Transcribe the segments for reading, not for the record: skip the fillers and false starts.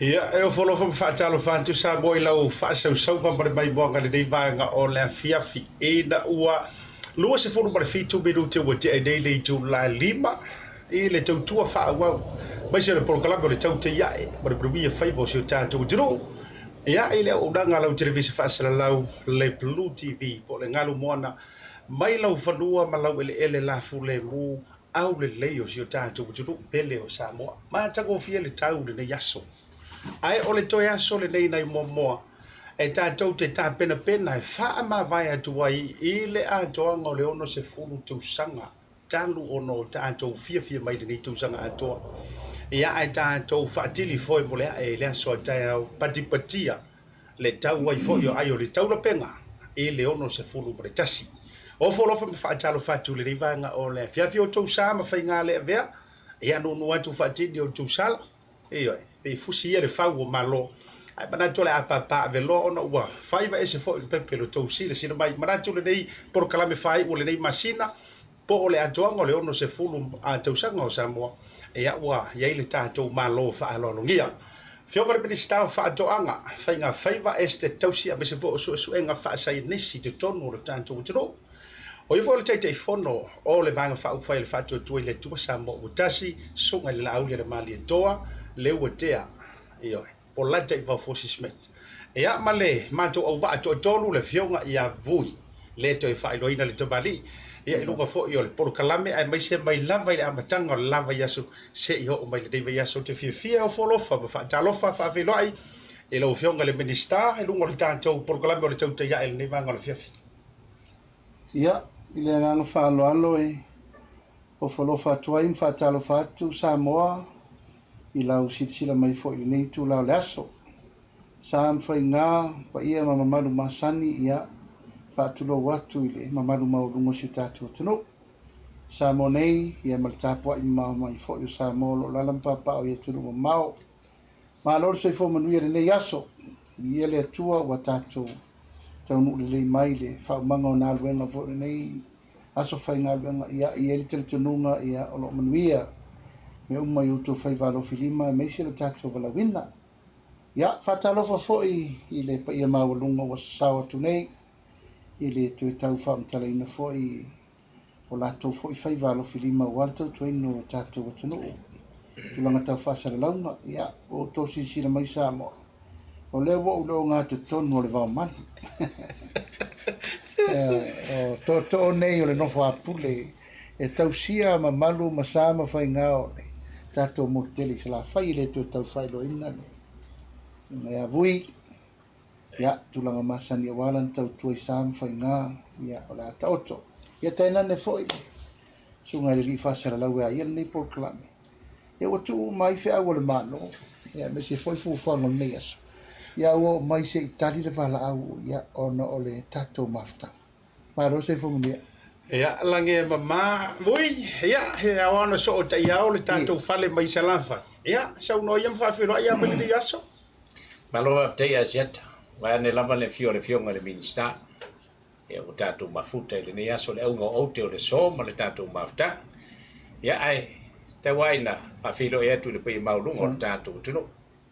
Ia, e ofo alofa ma faatalofa atu Samoa i lau faasausauga ma le maimoaga i lenei vaega o le afiafi. Ina ua 27 minute ua tea nei le itula e 5 i le tautua faaauau aemaise o le polokalame o le Tautai Ae ma le Manuia Faiva o si o tatou atunuu. Ia, i le auaunaga a lau televisa faasalalau le Blue TV po o le Galu Moana mai lau fanua ma lau eleele lafulemu aulelei o si o tatou atunuu pele o Samoa. Matagofie le tau i lenei aso. Ae o le toe aso lenei nai Moamoa e tatou te tapenapena e faamavae atu ai i le atoaga o le 60 tausaga talu ona o tatou fiafia mai i lenei tausaga atoa. Ia ae tatou faatili foi mo le ae i le aso a taeao patipatia le tau ai foi o ai o le taulapega i le 61. Ofo alofa ma faatalofa atu i lenei vaega o le afiafi o outou sa ma faiga le avea, ia nuunuu atu faatini o outou sala, ioe, pei fusi ia le fau o Malo. Ae manatu o le a papaaveloa ona ua faiva ese foi le pepe i lo outou silasila mai. Manatu lenei polokalame faaiu o lenei masina, po o le atoaga o le 60 tausaga o Samoa, ia ua i ai le tatou Malo faaaloalogia. Afioga i le Minisita o Faatoaga, Faiga Faiva, Esetete Tausi aemaise foi o Suesuega Faasaienisi i totonu o le tatou atunuu. O ia foi o le Taitaifono o le Vaega Faaupufai a le Faatuatua i le Atua Samoa ua Tasi, Susuga i le Laaulialemalietoa Leuatea. Ioe. Po o Lata Ivaofosi Smith. Ia ma le matou auvaa toatolu le afioga ia Vui, le toe faailoaina le tamalii, ia i luga foi o le polokalame aemaise mai lava i le amataga o le la vaiaso seia oo mai lenei vaiaso. Ou te fiafia e ofo alofa ma faatalofa faafeiloai i lau afioga i le Minisita i luga o le tatou polokalame o le Tautai Ae i lenei vaega o le afiafi. Ia, i le agaga faaaloalo e ofo alofa atu ai ma faatalofa atu Samoa i lau silasila mai foi i lenei itula o le aso. Sa ma faiga, paia ma mamalu masani, ia, faatulou atu i le mamalu maualuga o si o tatou atunuu. Samoa nei, ia ma le tapuai mamao mai foi o Samoa o lo o alaala ma papaaao i atunuu mamao. Malo le soifua manuia i lenei aso. Viia le Atua ua tatou taunuu lelei mai i le faaumaga o galuega foi o lenei aso faigaluega. Ia, e i ai le talitonuga ia o lo o manuia mea uma i outou faiva alofilima aemaise lo tatou valaauina. Ia, faatalofa foi i le paia maualuga ua sasao atu nei i le toe tau faamatalaina foi o latou foi faiva alofilima aua le tautuaina o lo tatou atunuu. Tulaga tau faasalalauga, ia, ua outou silasila mai Samoa, o lea ua ou i le ogatotonu o le vaomanu. O tootoo nei o le nofo a pule e tausia mamalu ma sa ma faiga o le tatou motu tele i Salafai e le toe tau faailoaina le ia Vui. Ia, tulaga masani aua lana tautua i sa ma faiga, ia, o le a taoto. Ia tainane foi le susuga i le alii faasalalau e a ia lenei polokalame. Ia ua tuu uma ai feau a le Malo, ia aemaise foi fuafuaga o lenei aso. Ia ua oo mai se i tali le valaau, ia, ona o le tatou mafutaga. Malo le soifua manuia. Ia, lagi e mama, Vui, ia, he ao ana soo taiao le tatou fale mai Salafai. Ia, saunoa ia ma faafeiloai ia mai lenei aso. Malo faafetai Asiata, vaeane lava le afio o le Afioga i le Minisita. Ia ua tatou mafuta i lenei aso le auga o aute o le aso ma le tatou mafutaga. Ia ae tau lava ina faafeiloai atu i le paia maualuga o le tatou atunuu.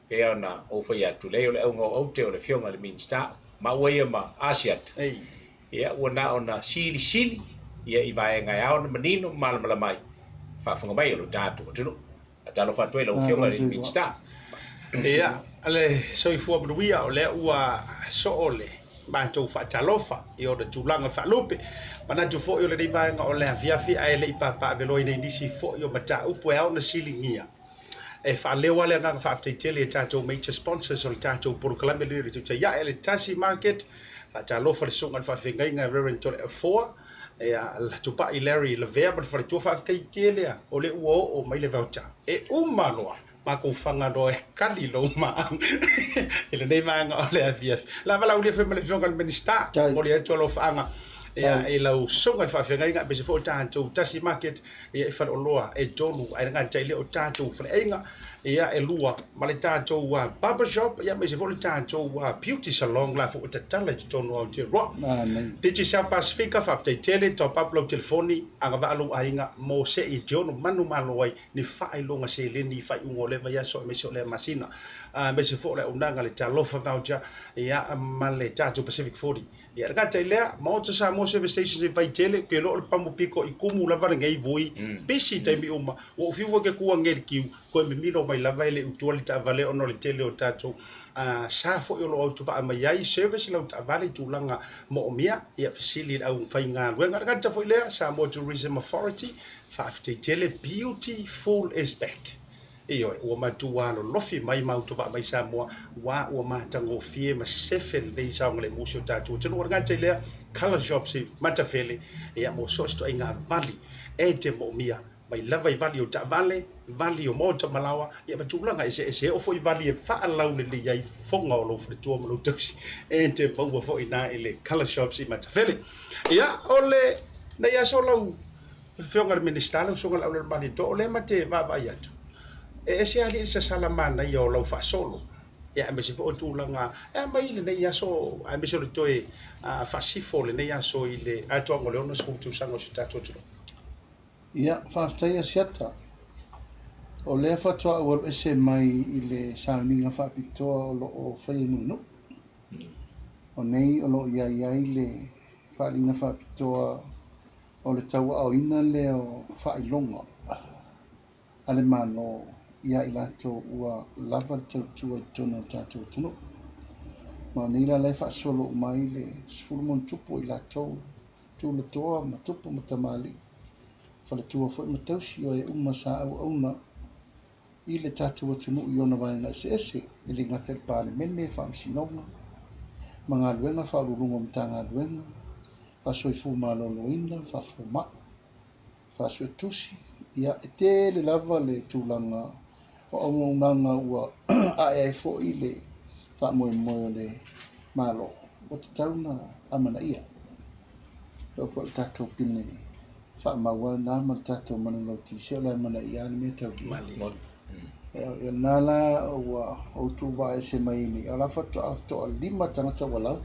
Pei ona ou fai atu, leai o le auga o aute o le Afioga i le Minisita, maua ia ma Asiata, ia ua na ona silisili ia i vaega e ao ona manino ma malamalama ai faafofoga mai o le tatou atunuu. Faatalofa atu ai lau Afioga i le Minisita. Ia, le soifua manuia, o lea ua soo le matou faatalofa i ona tulaga faalupe. Manatu foi o lenei vaega o le afiafi ae le i papaaveloina i nisi foi o mataupu e ao ona siligia. E faaleo lava le agaga faafetai tele i tatou major sponsors o le tatou polokalame lenei o le Tautai Ae, le Tasi Market, faatalofa le susuga i le faafeagaiga Reverend Toleafoa, ia Tupai Larry Lavea ma le faletua, faafetai tele lava o lea ua oo mai le voucher. E uma loa matou fagaloa e kali lou maau i lenei vaega o le afiafi. Lava lau foi ma le Afioga i le Minisita, momoli atu alofaaga. Ia, i lau susuga i le faafeagaiga, aemaise foi o tatou Tasi Market, ia, i faleoloa e tolu, ae le gata i lea o tatou faleaiga, ia, e lua, ma le tatou barber shop, ia, aemaise foi le tatou beauty salon la foi ua tatala i totonu o Aotearoa. Digicel Pasifika, faafetai tele, top up lau telefoni, agavaa lou aiga mo se i te ono manumalo ai ni faailoga seleni i faaiuga o lea vaiaso aemaise o lea masina, aemaise foi o le auaunaga le Talofa Voucher, ia, ma le tatou Pacific 40. Ia, le gata i lea, Maota Samoa Service Stations i Vaitele, ke lo'o le pamu piko i kumu lava lenei vui, pisi i taimi uma, ua ou fiu foi ke kua ngeli kiu, koe mimilo mai lava e le utua le taavale ona o le tele o tatou sa foi o lo o autovaa mai ai service lau taavale i tulaga moomia, ia fesili i le aufaigaluega. Le gata foi lea, Samoa Tourism Authority, faafetai tele, beautiful is back. Ioe, ua matua lolofi mai ma autovaa mai Samoa, ua ua matagofie ma sefe lelei saogalemu si o tatou atunuu. O le gata i lea, Colour Shops i Matafele, ia mo so o se ituaiga vali e te moomia, mai lava i vali o taavale, vali o maota malaoa, ia ma tulaga eseese. E oo foi i vali e faalaulelei ai fofoga o lou faletua ma lou tausi, e te maua foi i ina i le Colour Shops i Matafele. Ia, o lenei aso lau Afioga i le Minisita, lau Susuga i le Aulelemalie, o lea ma te vaavaai atu, e ese alii le sasala manaia o lau faasolo, ia aemaise foi o tulaga e aumai i lenei aso, aemaise o le toe faasifo o lenei aso i le atoaga o le 60 tausaga o si o tatou atunuu. Ia, faafetai Asiata. O lea faatoa ou alu ese mai i le sauniga faapitoa o lo o faia i Mulinuu. O nei o lo o i ai ai le faaaliga faapitoa O le tauaaoina lea o faailoga a le Malo ia i latou ua lava le tautua i totonu o le tatou atunuu. Ma o nei la la e faasolo uma ai le 10 ma ono tupu o i latou, tulatoa ma tupu ma tamalii, faletua foi ma tausi, o e uma sa auauna i le tatou atunuu i ona vaega eseese, e le gata i le Palemene, Faamasinoga ma galuega faauluuluga o Matagaluega, faasoifua maloloina, faafomai, faasuetusi. Ia, e tele lava le tulaga o auaunaga ua ae ai foi le faamoemoe o le Malo ua tatau ona amanaia. E oo foi i le tatou pine faamau lava lena ma le tatou manulauti, se o le amanaia lava le mea e taulia. O lena la ua ou tuuvaa ese mai ai nei, o la faatoa toalima tagata ua lau.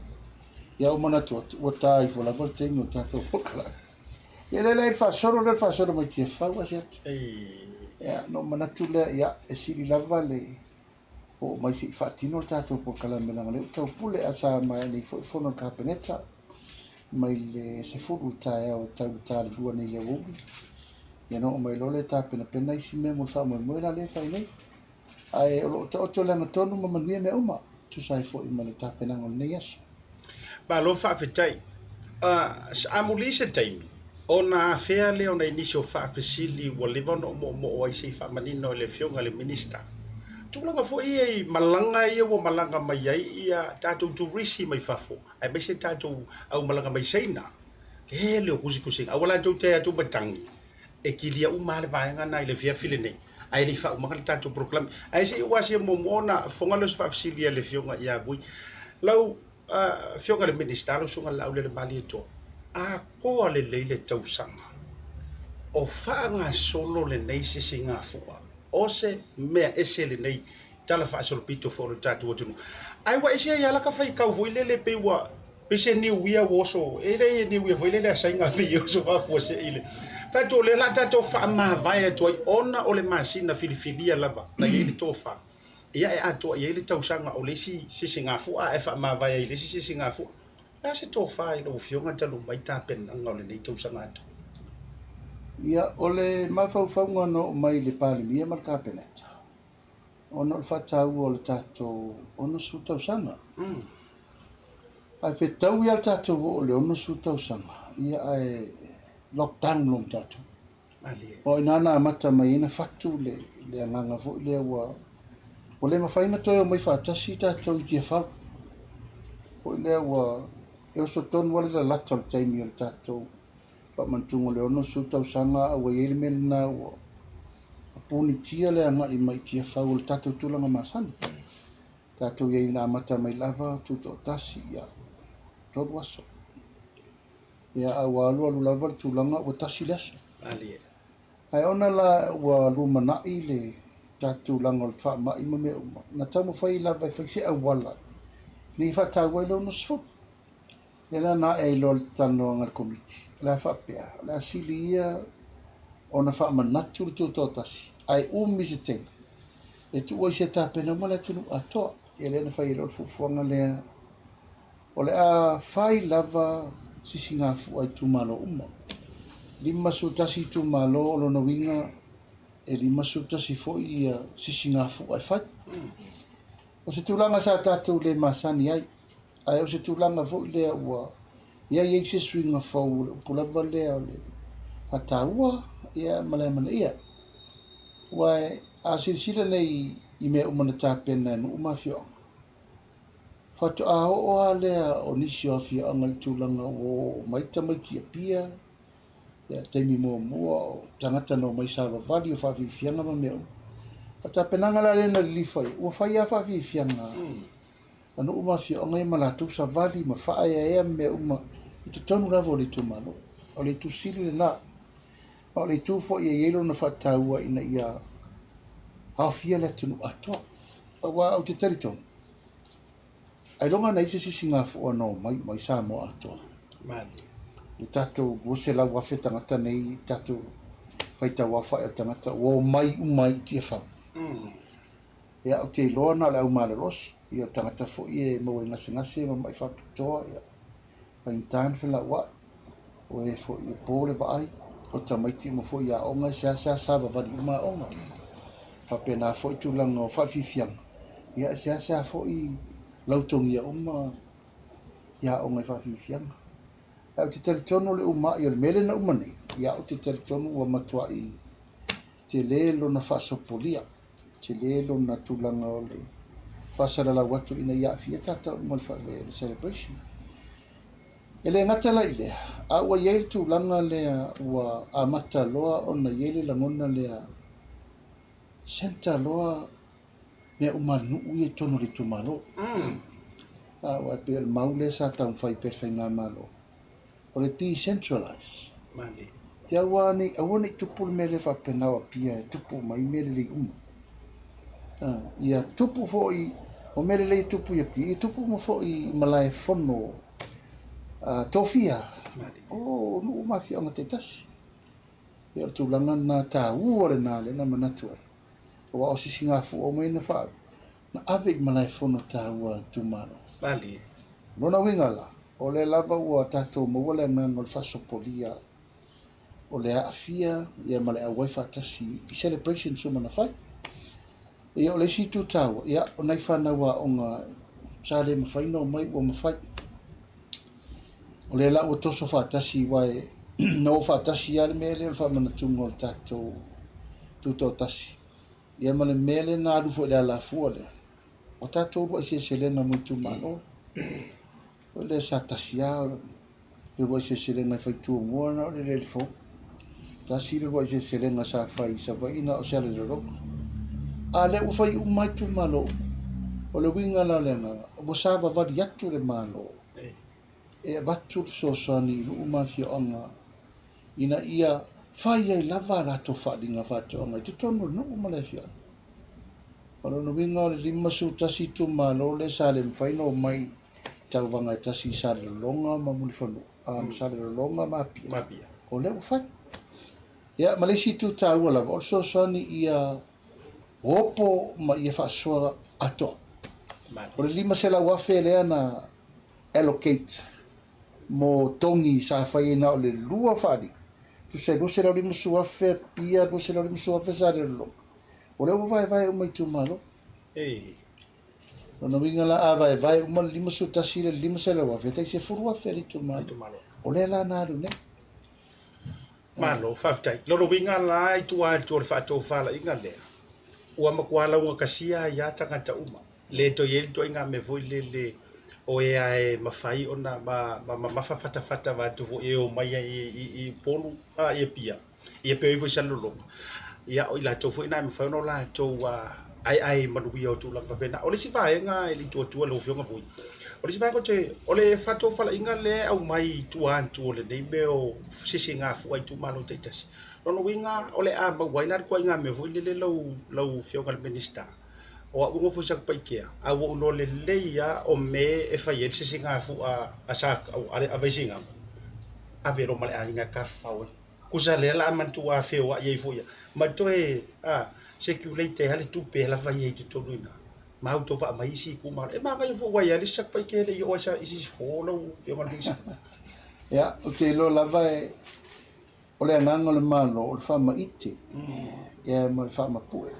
Ia ou manatu atu, ua ta ifo lava le taimi o le tatou polokalame. Ia lea la i le faasolo lea, le faasolo mai Tiafau Asiata. Ia, na ou manatu lea, ia, e sili lava le oo mai se i faatino le tatou polokalame leaga o lea ua taupule, ae sa maea nei foi le fono a le Kapeneta mai le 10 i le taeao e tau i le ta 2 nei i le aoauli. Ia na oo mai loa lea e tapenapena isi mea mo le faamoemoe la lea e fai nei. Ae o lo o taoto i le agatonu ma manuia mea uma, e tusa ai foi ma le tapenaga o lenei aso. Malo faafetai. Amuli se taimi, ona afea lea o nai nisi o faafesili ua leva ona ou moomoo ai se i faamanino i le Afioga i le Minisita. Tulaga foi ia i malaga ia ua malaga mai ai ia tatou turisi mai fafo, aemaise tatou aumalaga mai Saina, tele o tusitusiga, aua latou te atu matagi, e kilia uma lava le vaega lena i le afiafi lenei, ae le i faaumaga le tatou polokalame. Ae se i ou asia muamua ona fofoga lea o se faafesili a le Afioga ia Vui. Lau Afioga i le Minisita, lau Susuga i le Laulelemalie atoa lelei le tausaga o faagasolo lenei sisigafua, o se mea ese lenei tala faasolopito foi o le tatou atunuu. Ae ua ese ai lava laka faitau foi lele pei ua pei se niuia ua oso, e le niuia foi lele a Saina pei e oso faafuasei le fai atu o lea la tatou faamavae atu ai ona o le masina filifilia lava na i ai le tofa. Ia e atoa i ai le tausaga o le isi sisigafua ae faamavae ai i le isi sisigafua. O le a se tofa i lau Afioga talu mai tapenaga o lenei tausaga atoa? Ia, o le mafaufauga na oo mai i le Palemia ma le Kapeneta, ona o le faataua o le tatou 60 tausaga. Ae fetaui lava le tatou oo i le 60 tausaga, ia ae lockdown loa ma tatou. O i ina na amata mai ai ona fatu le agaga foi lea ua le mafai ona toe omai faatasi tatou i Tiafau. Foi lea ua e oso tonu lava le lalata o le taimi o le tatou faamanatuga o le 60 tausaga a ua i ai le mea lena ua punitia le agai mai i Tiafau o le tatou tulaga masani. Tatou i ai na amata mai lava tutoatasi, ia, 3 aso. Ia, a ua alualu lava le tulaga ua tasi le aso. Ae ona la ua lumanai le tatou tulaga o le faamai ma mea uma, na taumafai lava e fai se auala ina ia faataua ai le 60. Lea la na ae ai loa le talanoaga a le Komiti, o le a faapea, o le a sili ia ona faamanatu le tutoatasi, ae umi se taimi e tuu ai se tapena uma le atunuu atoa. Ia lea na fai ai loa le fuafuaga lea, o le a fai lava sisigafua i itumalo uma. 51 itumalo, o lona uiga e 51 foi ia sisigafua e fai. O se tulaga sa tatou le masani ai, ae o se tulaga foi lea ua i ai ai se suiga fou o le upu lava lea o le faataua ia ma le amanaia. Aua a silasila nei i mea uma na tapena e nuu ma afioaga, faatoa oo lava lea o nisi o afioaga i le tulaga ua oo mai tamaiti i Apia, ia le taimi muamua o tagata na omai savavali o faafiafiaga ma mea uma. O le tapenaga la lea na lilifa i ai, ua fai lava faafiafiaga a nuu ma afioaga ia ma latou savali ma faaeaea ma mea uma i totonu lava o le itumalo. O le itu sili lena. Ma o le itu foi e i ai lona faataua ina ia aofia le atunuu atoa. Aua ou te talitonu, ailoga na i ai se sisigafua na omai uma ai Samoa atoa. Le tatou 200,000 tagata nei, tatou faitau aofai o tagata ua omai uma ai i Tiafau. Ia, ou te iloa na o le au malolosi, ia o tagata foi e maua i gasegase ma mai faapitoa, ia, faigata ona felauai, o e foi e po le vaai, o tamaiti uma foi i aoga e seasea savavali uma aoga. Faapena foi tulaga o faafiafiaga, ia e seasea foi lautogia uma i aoga i faafiafiaga. Ae ou te talitonu o le umaai o le mea lea na uma nei, ia ou te talitonu ua matuai tele lona faasopolia. Tele lona tulaga o le faasalalau atu ina ia aafia tatou uma i le celebration. E le gata la i lea, a ua i ai le tulaga lea ua amata loa ona i ai le lagona lea, centre loa mea uma a le nuu ia i totonu o le itumalo. Aua e pei o le mau lea sa taumafai pea e le faigamalo, o le decentralize. Ia aua ne i, aua ne i tupu le mea lea faapena o Apia e tupu uma ai mea lelei uma. Ia tupu foi, o mea lelei e tupu i Apia, ia tupu uma foi i malaefono tofia o nuu ma afioaga taitasi. Ia o le tulaga lena taua lena lea na manatu ai. Aua o sisigafua uma ia na faalu, na ave i malaefono taua a itumalo. Lona uiga la, o lea lava ua tatou maua le agaga o le faasopolia o le aafia ia ma le auai faatasi i celebrations uma na fai. Ia o le isi itu taua, ia o nai fanau aoga sa le mafai ona omai ua mafai. O lea la ua toso faatasi aua e na oo faatasi lava le mea lea o le faamanatuga o le tatou tutoatasi. Ia ma le mea lea na alu foi i le alafua lea, o tatou uluai seleselega mo itumalo. O lea sa tasi lava le uluai seleselega e fai tumua na o le eleele fou. Tasi le uluai seleselega sa fai i Savaii na o Salelologa. A lea ua fai uma lava itumalo uma. O le uiga la o le agaga, ua savavali atu le Malo e avatu le fesoasoani i nuu ma afioaga ina ia fai ai lava a latou faaaliga faatoaga i totonu o le nuu ma le afioaga. O lona uiga o le 51 itumalo lea sa le mafai ona omai i tauvaga e tasi i Salelologa ma Mulifanua, ma Salelologa ma Apia, o lea ua fai. Ia, ma le isi itu taua lava, o le fesoasoani ia opo ma ia faasoa atoa. O le 500,000 lea na allocate mo togi sa fai ai na o le lua faaaliga, tusa e 250,000 Apia, 250,000 Salelologa. O lea ua vaevae uma itumalo. Lona uiga la a vaevae uma le 51 i le 500,000, e tai 10,000 le itumalo. O lea la na alu nei. Malo, faafetai. Lona uiga la i tua atu o le faatofalaiga lea, ua matua laugatasia ai lava tagata uma. Le toe i ai le ituaiga mea foi lele o e a e mafai ona mamafa fatafata vaeatu foi e omai ai i Upolu, i Apia, ia pe o i foi i Salelologa. Ia o i latou foi na e mafai ona latou aeae manuia o tulaga faapena. O le isi vaega e le i tuatua lau Afioga Vui, o le isi vaega ou te, o le faatofalaiga lea e aumai i tua atu o lenei mea o sisigafua i itumalo taitasi. O lona uiga o le a maua ai la le ituaiga mea foi lele lau lau Afioga i le Minisita, o au e nofo i Satupaitea, a ua ou iloa lelei lava o mea e fai ai le sisigafua a Sa a Vaisigano, ave loa ma le aiga e tafafao ai. Tusa lea la manatua feoai ai foi ma toe circulate ai lava le tupe e lava ia i totonu i ina ma auto vaa mai isi itumalo. E manaia foi ua i ai le isi Satupaitea e le i oo ai i se isi fo lau Afioga i le Minisita. Ia, ou te iloa lava o le agaga o le Malo o le faamaite ia ma le faamapue.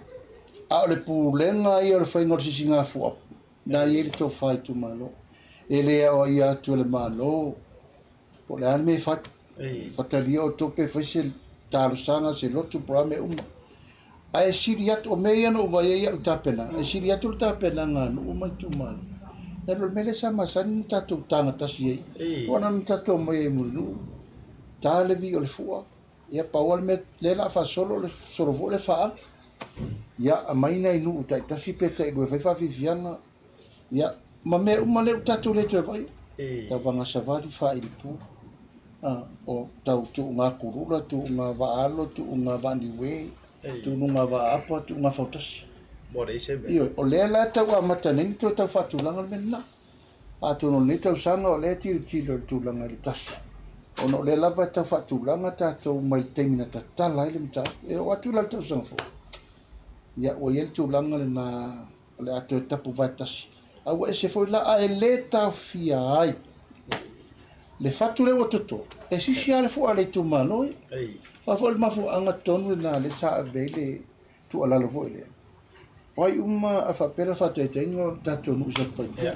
A o le pulega ia o le faiga o le sisigafua, na i ai le tofa itumalo. E le aoaia atu e le Malo po o le a le mea e fai. Fatalia outou pe fai se talosaga, se lotu po o a mea uma. Ae sili atu, o mea ia na ou vaai ai i au tapenaga, e sili atu le tapenaga a nuu ma itumalo. Nai lo le mea lea sa masani ona tatou taga tasi ai. Aua na ona tatou omai ai i Mulinuu, ta le vii o le fua, ia pau lava le mea lea o le a faasolo, o le solo foi o le faaalu. Ia aumai nai nuu taitasi pe tailua e fai faafiafiaga, ia ma mea uma lea ua tatou le toe vaai. Tauvaga savali, faailipu, o tau tuuga kulula, tuuga vaaalo, tuuga vaaniue, tuuga vaaapa, tuuga fautasi. Ioe, o lea la e tau amata nei ona toe tau faatulaga le mea lena. Atonu o lenei tausaga o lea e tilotilo i le tulaga i le tasi, ona o lea lava e tau faatulaga tatou mai le taimi na tatala ai le mataupu. E oo atu la i le tausaga fou, ia ua i ai le tulaga lena o le a toe tapuvae tasi. A ua ese foi la, a e le taofia ai le fatu lea ua toto, e sisi lava le fua a le itumalo ia. Aua foi o le mafuaaga tonu lena lea sa ave ai le tuualalo foi lea. O ai uma a faapea la faataitaiga o le tatou nuu i Satupaitea.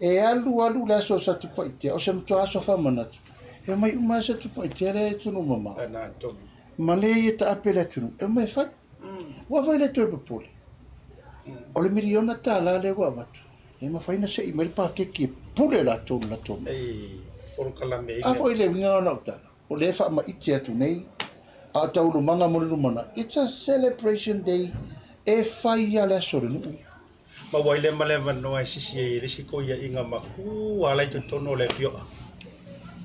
E alu alu le aso o Satupaitea, o se matua aso faamanatu, e omai uma lava Satupaitea lea e atunuu mamao. Ma le ia taape le atunuu, e omai e fai. Ua foi le toe popole, o le miliona tala lea ua avatu, e mafai ona sei mai le paketi e pule latou i le latou mea. A foi le uiga o lau tala, o lea e faamaite atu nei, a o taualumaga mo le lumanai, it's a celebration day e fai lava le aso o le nuu. Maua ai lea ma le avanoa e sisi ai e le isi koiaiga matua la i totonu o le afioaga.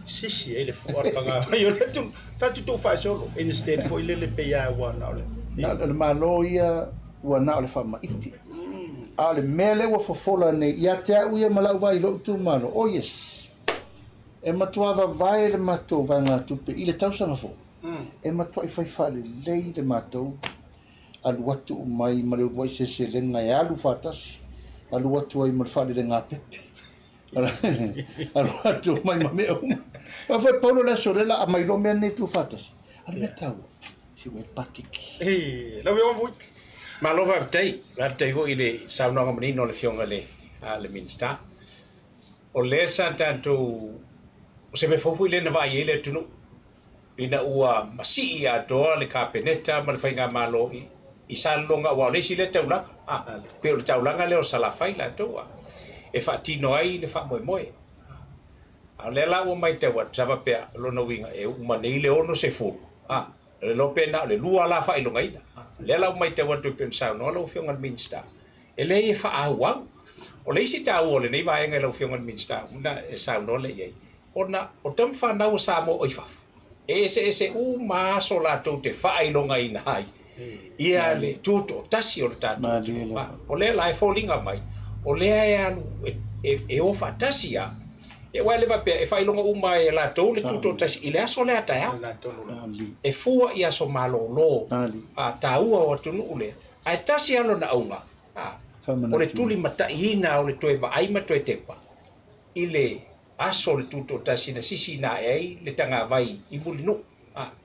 Sisi ai le fua o le pagavai o le atunuu. Tatou tuu faasolo instead foi lele pei lava ua na o le. Na o le Malo ia ua na o le faamaite. A o le mea lea ua fofola nei ia te au ia ma lau vaai i lou itumalo, oh yes. E matua vavae le matou vaegatupe i le tausaga fou, e matuai fai faalelei le matou alu atu mai ma le uluai seleselega e alu faatasi, alu atu ai ma le faalelegāpepe, alu atu mai ma mea uma. Aua foi pau lea o le aso lea o le a aumai loa mea nei tuufaatasi. A o le mea taua, se ua i ai le paketi. Lau Afioga Vui. Malo faafetai, faafetai foi i le saunoaga manino a le Afioga i le Minisita. O lea sa tatou, o se mea fou foi lea na vaai ai le atunuu ina ua masii atoa le Kapeneta ma le Faigamalo i Salelologa aua o le isi lea taulaga, a, pei o le taulaga lea o Salafai latou a, e faatino ai le faamoemoe. A o lea la ua matau atu, sa faapea, o lona uiga e uma nei le 60, a, o le iloa pe na o le lua la faailogaina. O lea la ua matau atu e pei ona saunoa lau Afioga i le Minisita, e leai e faaauau. O le isi taua o lenei vaega i lau Afioga i le Minisita, ona e saunoa lea i ai, ona o tama fanau a Samoa o i fafo, e eseese uma aso latou te faailogaina ai ia le tutoatasi o le tatou atunuu. O lea la e foliga mai, o lea e alu e o faatasi lava. Aua e le faapea e faailoga uma e latou le tutoatasi i le aso lea a taeao. E fua i aso malolo taua o atunuu lea. Ae tasi lava lona auga, o le tulimataiina o le toe vaai ma toe tepa i le aso o le tutoatasi na sisina ae ai le tagavai i Mulinuu,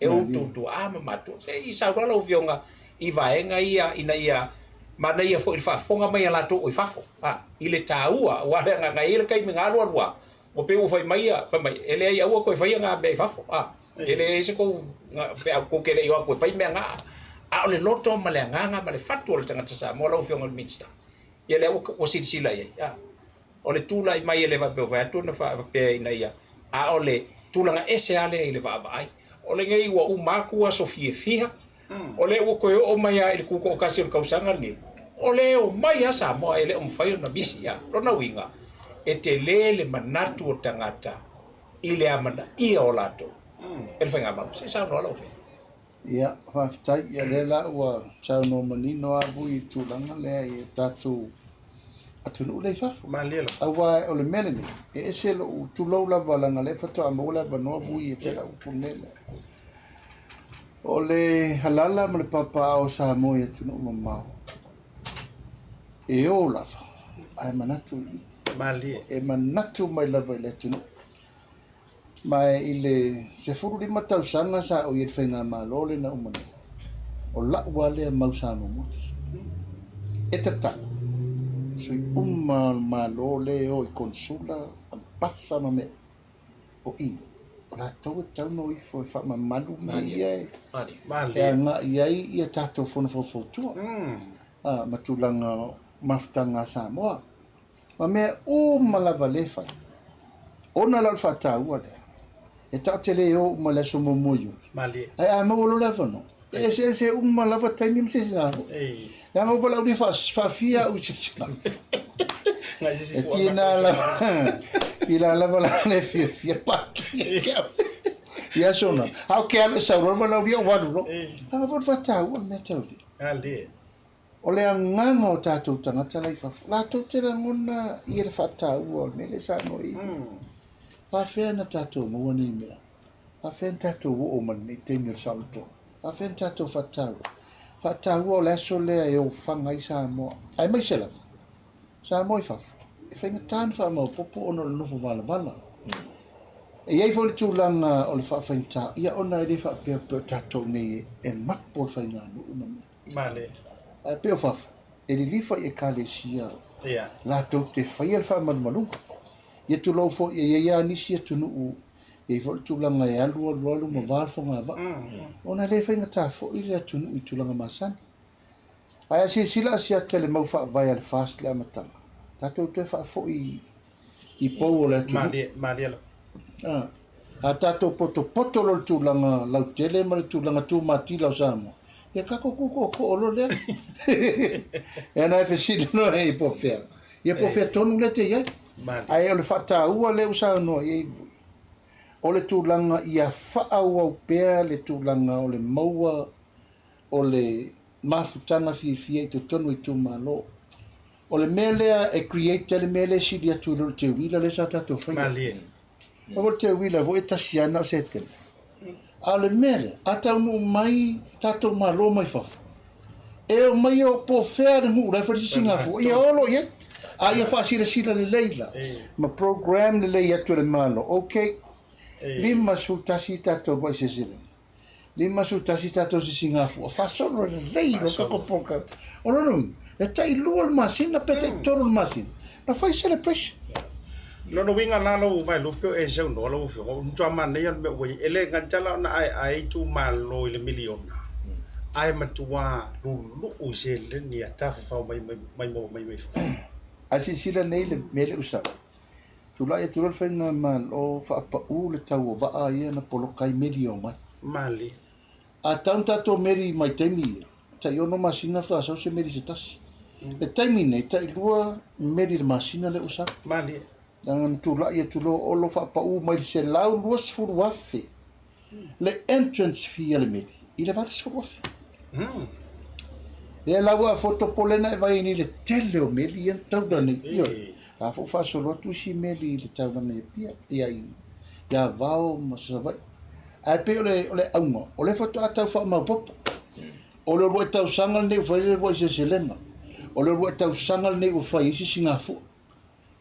e outou tuaa ma matua. Se i saunoa lau Afioga i vaega ia ina ia manaia foi i le faafofoga mai a latou o i fafo i le taua, aua o le agaga e i ai le taimi na alualu lava, ua pei ua fai mai ia, fai mai, e leai aua toe faia na mea i fafo, a, e leai se tou feau tou te le i o atu e fai mea na. A o le loto ma le agaga ma le fatu o le tagata Samoa lau Afioga i le Minisita, ia lea ua silasila i ai, a, o le tulai mai e le faapea ua fai atu ona faapea ina ia, a o le tulaga ese lava lea i le vaavaai. O lenei ua uma atu aso fiafia, o lea ua toe oo mai lava i le tutoatasi o le tausaga lenei. O le omai lava Samoa e le o mafai ona misi. A lona uiga, e tele le manatu o tagata i le amanaia o latou e le Faigamalo. Se i saunoa lau Afioga. Ia, faafetai. Ia, lea la ua saunoa manino lava Vui i le tulaga lea i tatou atunuu lea i fafo. Malie lava. Aua o le mea lenei, e ese lou tulou lava leaga o lea faatoa maua le avanoa Vui e fai lau upu i le mea lea. O le alaala ma le papaaao o Samoa i atunuu mamao, e o lava ae manatu i i. Malie. E manatu mai lava i le atunuu. Ma i le 15 tausaga sa ou i ai i le faigamalo lea na uma nei, o lau lava lea mau sa momoli. E tatau, sui uma o le Malo lea e o i konesula, ambasa ma mea o i, o latou e tatau ona o ifo e faamamalu mea ia e agai ai ia tatou fono faufautua ma tulaga o mafutaga a Samoa. Ma mea uma lava lea e fai, ona la o le faataua lea, e tatou te le o uma i le aso muamua o Iuni, ae a maua loa le avanoa, e eseese uma lava taimi ma silasila foi. Leaga ua valaaulia faafia au i silasila. E tiga lava, tiga lava la le fiafia paki i aso na. A o ke alu e sau loa le valaaulia ua alu loa. Leaga foi o le faataua le mea tau le. O le agaga o tatou tagata la i fafo, latou te lagona ia le faataua o le mea lea e saunoa i ai. Faafefea na tatou maua nei mea? Faafefea na tatou oo mai lenei taimi o le saolotoga? Faafefea na tatou faataua? Faataua o le aso lea e ofaga ai Samoa, aemaise lava Samoa i fafo, e faigata ona faamaopoopo ona o le nofo valavala. E i ai foi le tulaga o le faafaigata, ia ona e le faapea pei o tatou nei e mapo le faiganuu ma mea. Male. Ae pei o fafo, e lilifa i ekalesia latou te faia le faamalumaluga. Ia tulou foi, e i ai lava nisi atunuu, e i ai foi le tulaga e alu alu alu ma va le fogavaa. Ona e le faigata foi le atunuu i tulaga masani. Ae a silasila Asiata i le mau faavae a le FAST i le amataga, tatou toe faafoi i pou o le atunuu. Malie, malie lava. A, a tatou potopoto loa i le tulaga lautele ma le tulaga tumatila o Samoa, ia tatou tu tootoo loa lea. Ia na e fesili loa e po o fea. Ia po o fea tonu lea te i ai. Ae o le faataua lea ua saunoa i ai Vui, o le tulaga ia faaauau pea le tulaga o le maua o le mafutaga fiafia i totonu o itumalo. O le mea lea e create ai le mea lea e sili atu i lo le teuila lea sa tatou faia. Malie. Aua o le teuila foi e tasi lava na o Setema. A o le mea lea, a taunuu mai tatou malo mai fafo, e omai o po o fea le nuu la e fai le sisigafua, ia o loa i ai. A ia faasilasila lelei la, ma program lelei atu e le Malo, okay, 51 tatou uluai seleselega. 51 tatou sisigafua, faasolo lelei loa tatou polokalame. O lona uiga, e tai lua le masina pe tai tolu le masina, na fai celebration. Lona uiga la lau Vaelupe o e saunoa lau Afioga, o le matua manaia o le mea ua i ai, e le gata la ona aeae itumalo i le miliona, ae matua luluu i seleni a tafafao mai mai mai mai fafo. Ae silasila nei le mea lea ua sau, Tulai atu loa le Faigamalo faapau le tau o vaa ia na poloka ai meli e omai. Malie. A tau na tatou meli mai taimi ia, tai ono masina faatoa sau se meli se tasi. Le taimi nei, tai lua meli i le masina lea ua sau. Malie. Leaga na tulai atu loa Olo faapau mai le 120,000 le entrance fee a le meli i le 80,000. Lea la ua fotopole na e vaai ai nei le tele o meli ia na taula nei. Ioe. La foi ua faasolo atu isi meli i le taulaga i Apia, ia i Avao ma Savaii. Ae pei o le, o le auga, o lea faatoa tau faamaopoopo. O le uluai tausaga lenei ua fai ai le uluai seleselega. O le uluai tausaga lenei ua fai ai sisigafua.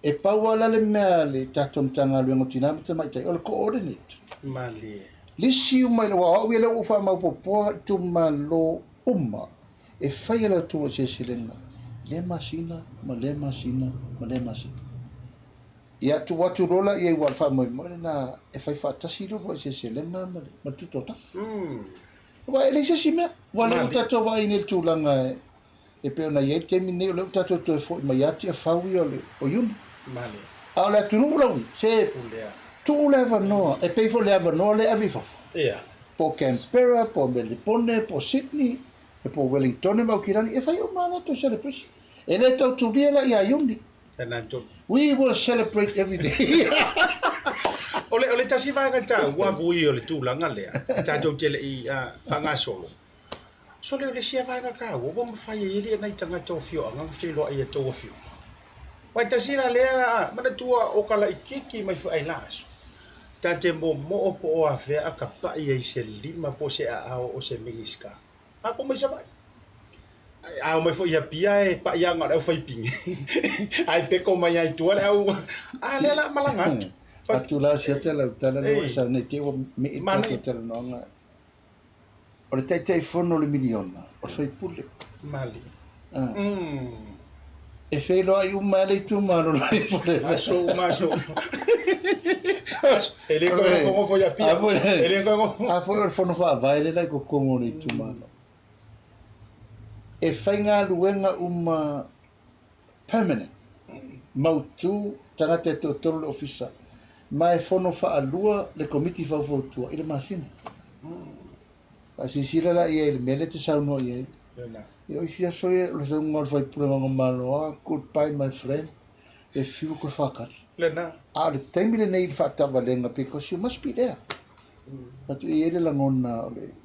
E pau lava la le mea a le tatou Matagaluega o Tina ma Tamaitai, o le coordinate. Malie. Lisi uma i le, aua o au ia lea ua ou faamaopoopoa itumalo uma e fai e latou seleselega lea masina ma lea masina ma lea masina. Ia tuu atu loa la i ai aua o le faamoemoe lena e fai faatasi le uluai seleselega ma le tutoatasi. Aua e leai se isi mea, aua o lea ua tatou vaai nei i le tulaga e E pei ona i ai le taimi lenei, o lea ua tatou toe foi mai ia Tiafau ia o Iuni. A o le atunuu lau, se tuu le avanoa, e pei foi o le avanoa lea e ave i fafo. Po o Canberra, po o Melipone, po o Sydney. E po o Wellingtone ma Aukilani, e fai uma a latou celebration. E le tau tulia la ia Iuni. We will celebrate every day. O le, o le tasi vaega taua vui o le tulaga lea, tatou te le i faagasolo. Sole o le isi vaega taua ua mafai ai e alii nai tagata o afioaga ona feiloai i a outou afioga. Aua e tasi la lea, manatua o ka laitiiti mai foi i la aso, ta te momoo po o afea a tapai ai se lima po o se aao o se Minisita. Matou mai Savaii. A omai foi i Apia e pai lava na o le aufaipine ae peko mai lava i tua le au, a lea o le a malaga atu. Atu la siata lau tala lea ua e saunoa nei te i ua me'i le tatou talanoaga. O le Taitaifono o le miliona, o le faipule. Malie. E feiloai uma ai le itumalo o le faipule. Aso uma aso uma. E le toe nofonofo i Apia. E le toe nofonofo. A foi o le fono faavae lea la i totonu o le itumalo. E faigaluega uma permanent, mautu, tagata e toatolu le ofisa, ma e fono faalua le Komiti Faufautua i le masina. Faasilasila la i ai i le mea lea e te saunoa i ai. Ia o isi aso ia, o le saunoaga a le faipule Gagomalo, ah, goodbye my friend, e fiu koe whakari. Lena. A o le taimi lenei i le faatavalega, because you must be there. Atu i ai le lagona o le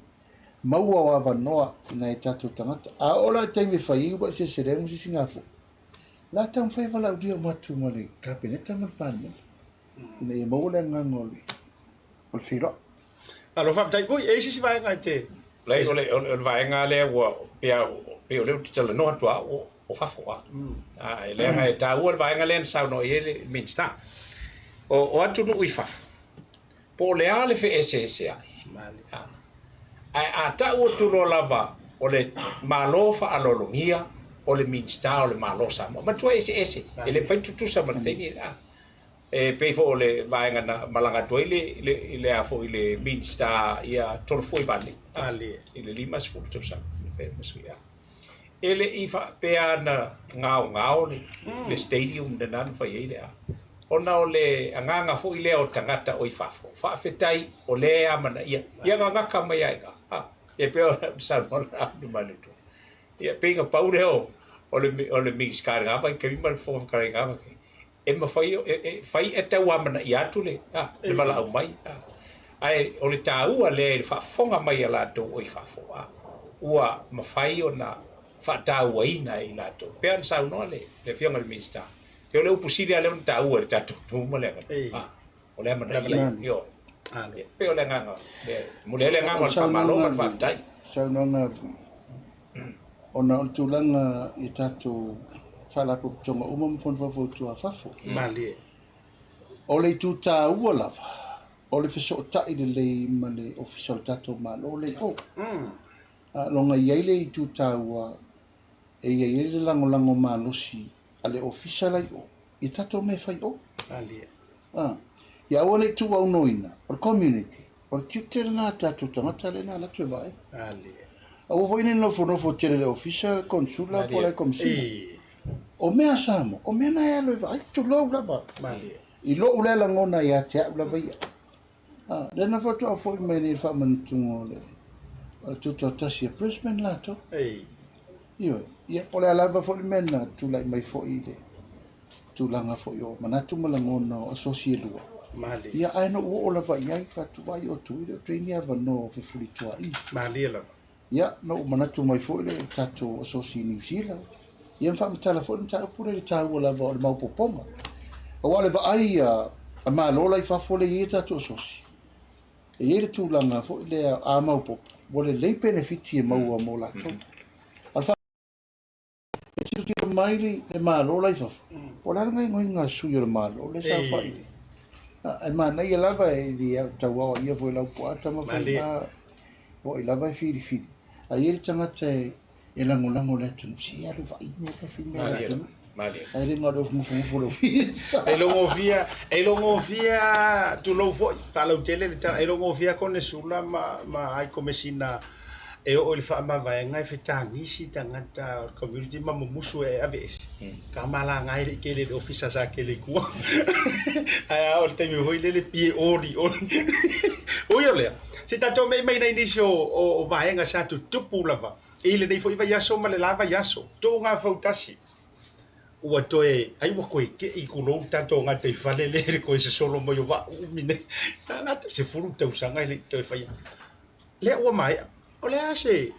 maua o avanoa i nai tatou tagata. A oo la i le taimi e fai ai uluai seleselega ma sisigafua, o le a taumafai e valaaulia uma atu ma le Kapeneta ma le Palemene ina ia maua le agaga o le o le feiloai. Malo faafetai. Ui, e i ai se isi vaega e te... Leai, o le, o le, o le vaega lea ua pei pei o lea ou te talanoa atu au o fafo a. A, e leaga e taua le vaega lea na saunoa i ai le Minisita. O, o atunuu i fafo, po o le a le feeseeseai. Ae a tau atu loa lava o le Malo faaaloalogia o le Minisita o le Malo o Samoa, matua eseese, e le mafai ona tutusa ma le taimi lena. E pei foi o le vaega na malaga atu ai le, le, le, a foi le Minisita ia Tolofuaivale i le 50 tausaga na fai ma sui. E le i faapea na gaogao le, le stadium lena na fai ai le a. Ona o le agaga foi lea o tagata o i fafo, faafetai o lea e amanaia, ia gagaka mai ai iina. E pei ona saunoa le Alu Malietoa. Ia pei na pau lea o, o le, o le Minisita i lena vaitaimi ma le Fofoga Fetalai i lena vaitaimi. E mafai, e fai e tau amanaia atu le, a, le valaau mai. A. Ae o le taua lea i le faafofoga mai a latou o i fafo, a, ua mafai ona faatauaina e i latou. Pei ona saunoa le, le Afioga i le Minisita, o le upu sili lava lea ona taua i le tatou atunuu ma le aganuu, a, o le amanaia. Ioe. E pei o le agaga, e momoli ai le agaga o le faamalo ma le faafetai. Saunoaga ona o le tulaga i tatou faalapotopotoga uma ma fono faufautua a fafo. Malie. O le itu taua lava, o le fesootai lelei ma le Ofisa o le tatou Malo lea i o. A loga i ai le itu taua e i ai le lagolago malosi a le Ofisa la i o i tatou mea e fai i o. Malie. Ia aua ne i tuuaunoaina, o le community, o le tiute lena a tatou tagata lea na alu atu e vaai. Aua foi ne i nofonofo tele i le ofisa, le konsula po o le komesina. O mea a Samoa, o mea na e alu e vaai, tulou lava. I lou lea lagona ia te au lava ia. Lea na faatoa foi mai nei le faamanatuga o le o le tutoatasi a Brisbane latou. Ioe, ia po o le a lava foi le mea na tulai mai foi i le tulaga foi o manatu ma lagona o asosi e lua. Malie. Ia, ae na ou oo lava i ai, faatuai o tu i le o toe ni avanoa o fefulituaaiga. Malie lava. Ia, na ou manatu mai foi lea i le tatou asosi i Niu Sila. Ia na faamatala foi le mataupu lea i le taua lava o le maopoopoga. Aua o le vaai a, a Malo la i fafo lea e i ai a tatou asosi, e i ai le tulaga foi lea a maopoopo, ua lelei penefiti e maua mo latou. A o le E tilotilo mai le Malo la i fafo, po o le a le gaoioiga a le sui o le Malo lea e saofai ai. E manaia lava e le au tau aoaia foi e Laupua Tamafaiga, o ai lava e filifili. Ae i ai le tagata e lagolago i le atunuu, se alu e vaai mea la e fai mai e le atunuu. Ae le na o le nofonofo o le ofisa. E iloagofie, e iloagofie, tulou foi, faalautele le tala, e iloagofie konesula ma, ma ai komesina. E oo i le faamavaega e fetagisi tagata o le community ma mumusu e aveese. Ka malaga e le i kele i le ofisa sa kele i tua. Ae a o le taimi foi lele pie oli oli. Ui o lea, se tatou mei mai nai nisi o, o, o vaega sa tutupu lava i lenei foi vaiaso ma le la vaiaso. Tuuga fautasi. Ua toe, ai ua toe tei tulou le tatou gataifale lea i le toe sosolo mai o vaa uumi nei. Na na 10 tausaga e le i toe faia. Lea ua maea. O le a se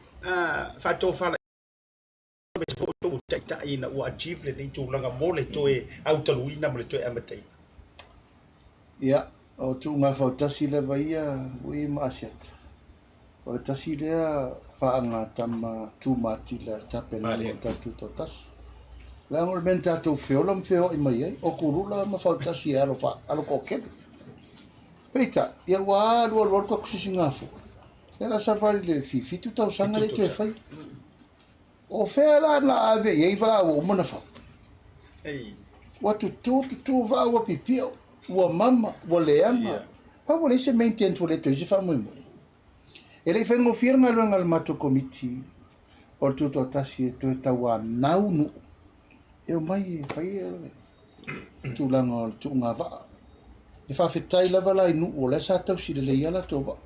faatofala aemaise foi o taitai ina ua achieve lenei tulaga mo le toe autaluina ma le toe amataina? Ia, o tuuga fautasi lava ia ui ma Asiata. O le tasi lea faagatama tumatila i le tapenaga o le tatou Tutoatasi. Leaga o le mea na tatou feola ma feoai mai ai, o kulula ma fautasi e alo, fa, alo toatele. Peitai, ia ua alu alu alu tatou sisigafua. Ia la savali le 7 tausaga le toe fai. O fea la na ave i ai vaa ua uma na fau? Ua tutū tutū vaa ua pipio, ua mama, ua leaga. Pau ua leai se maintenance ua le toe i ai se faamoemoe. E le i faigofie le galuega a le matou komiti o le Tutoatasi e toe tauanau nuu e omai e fai le tulaga o le tuuga vaa. E faafetai lava la i nuu o la e sa tausi lelei lava latou vaa.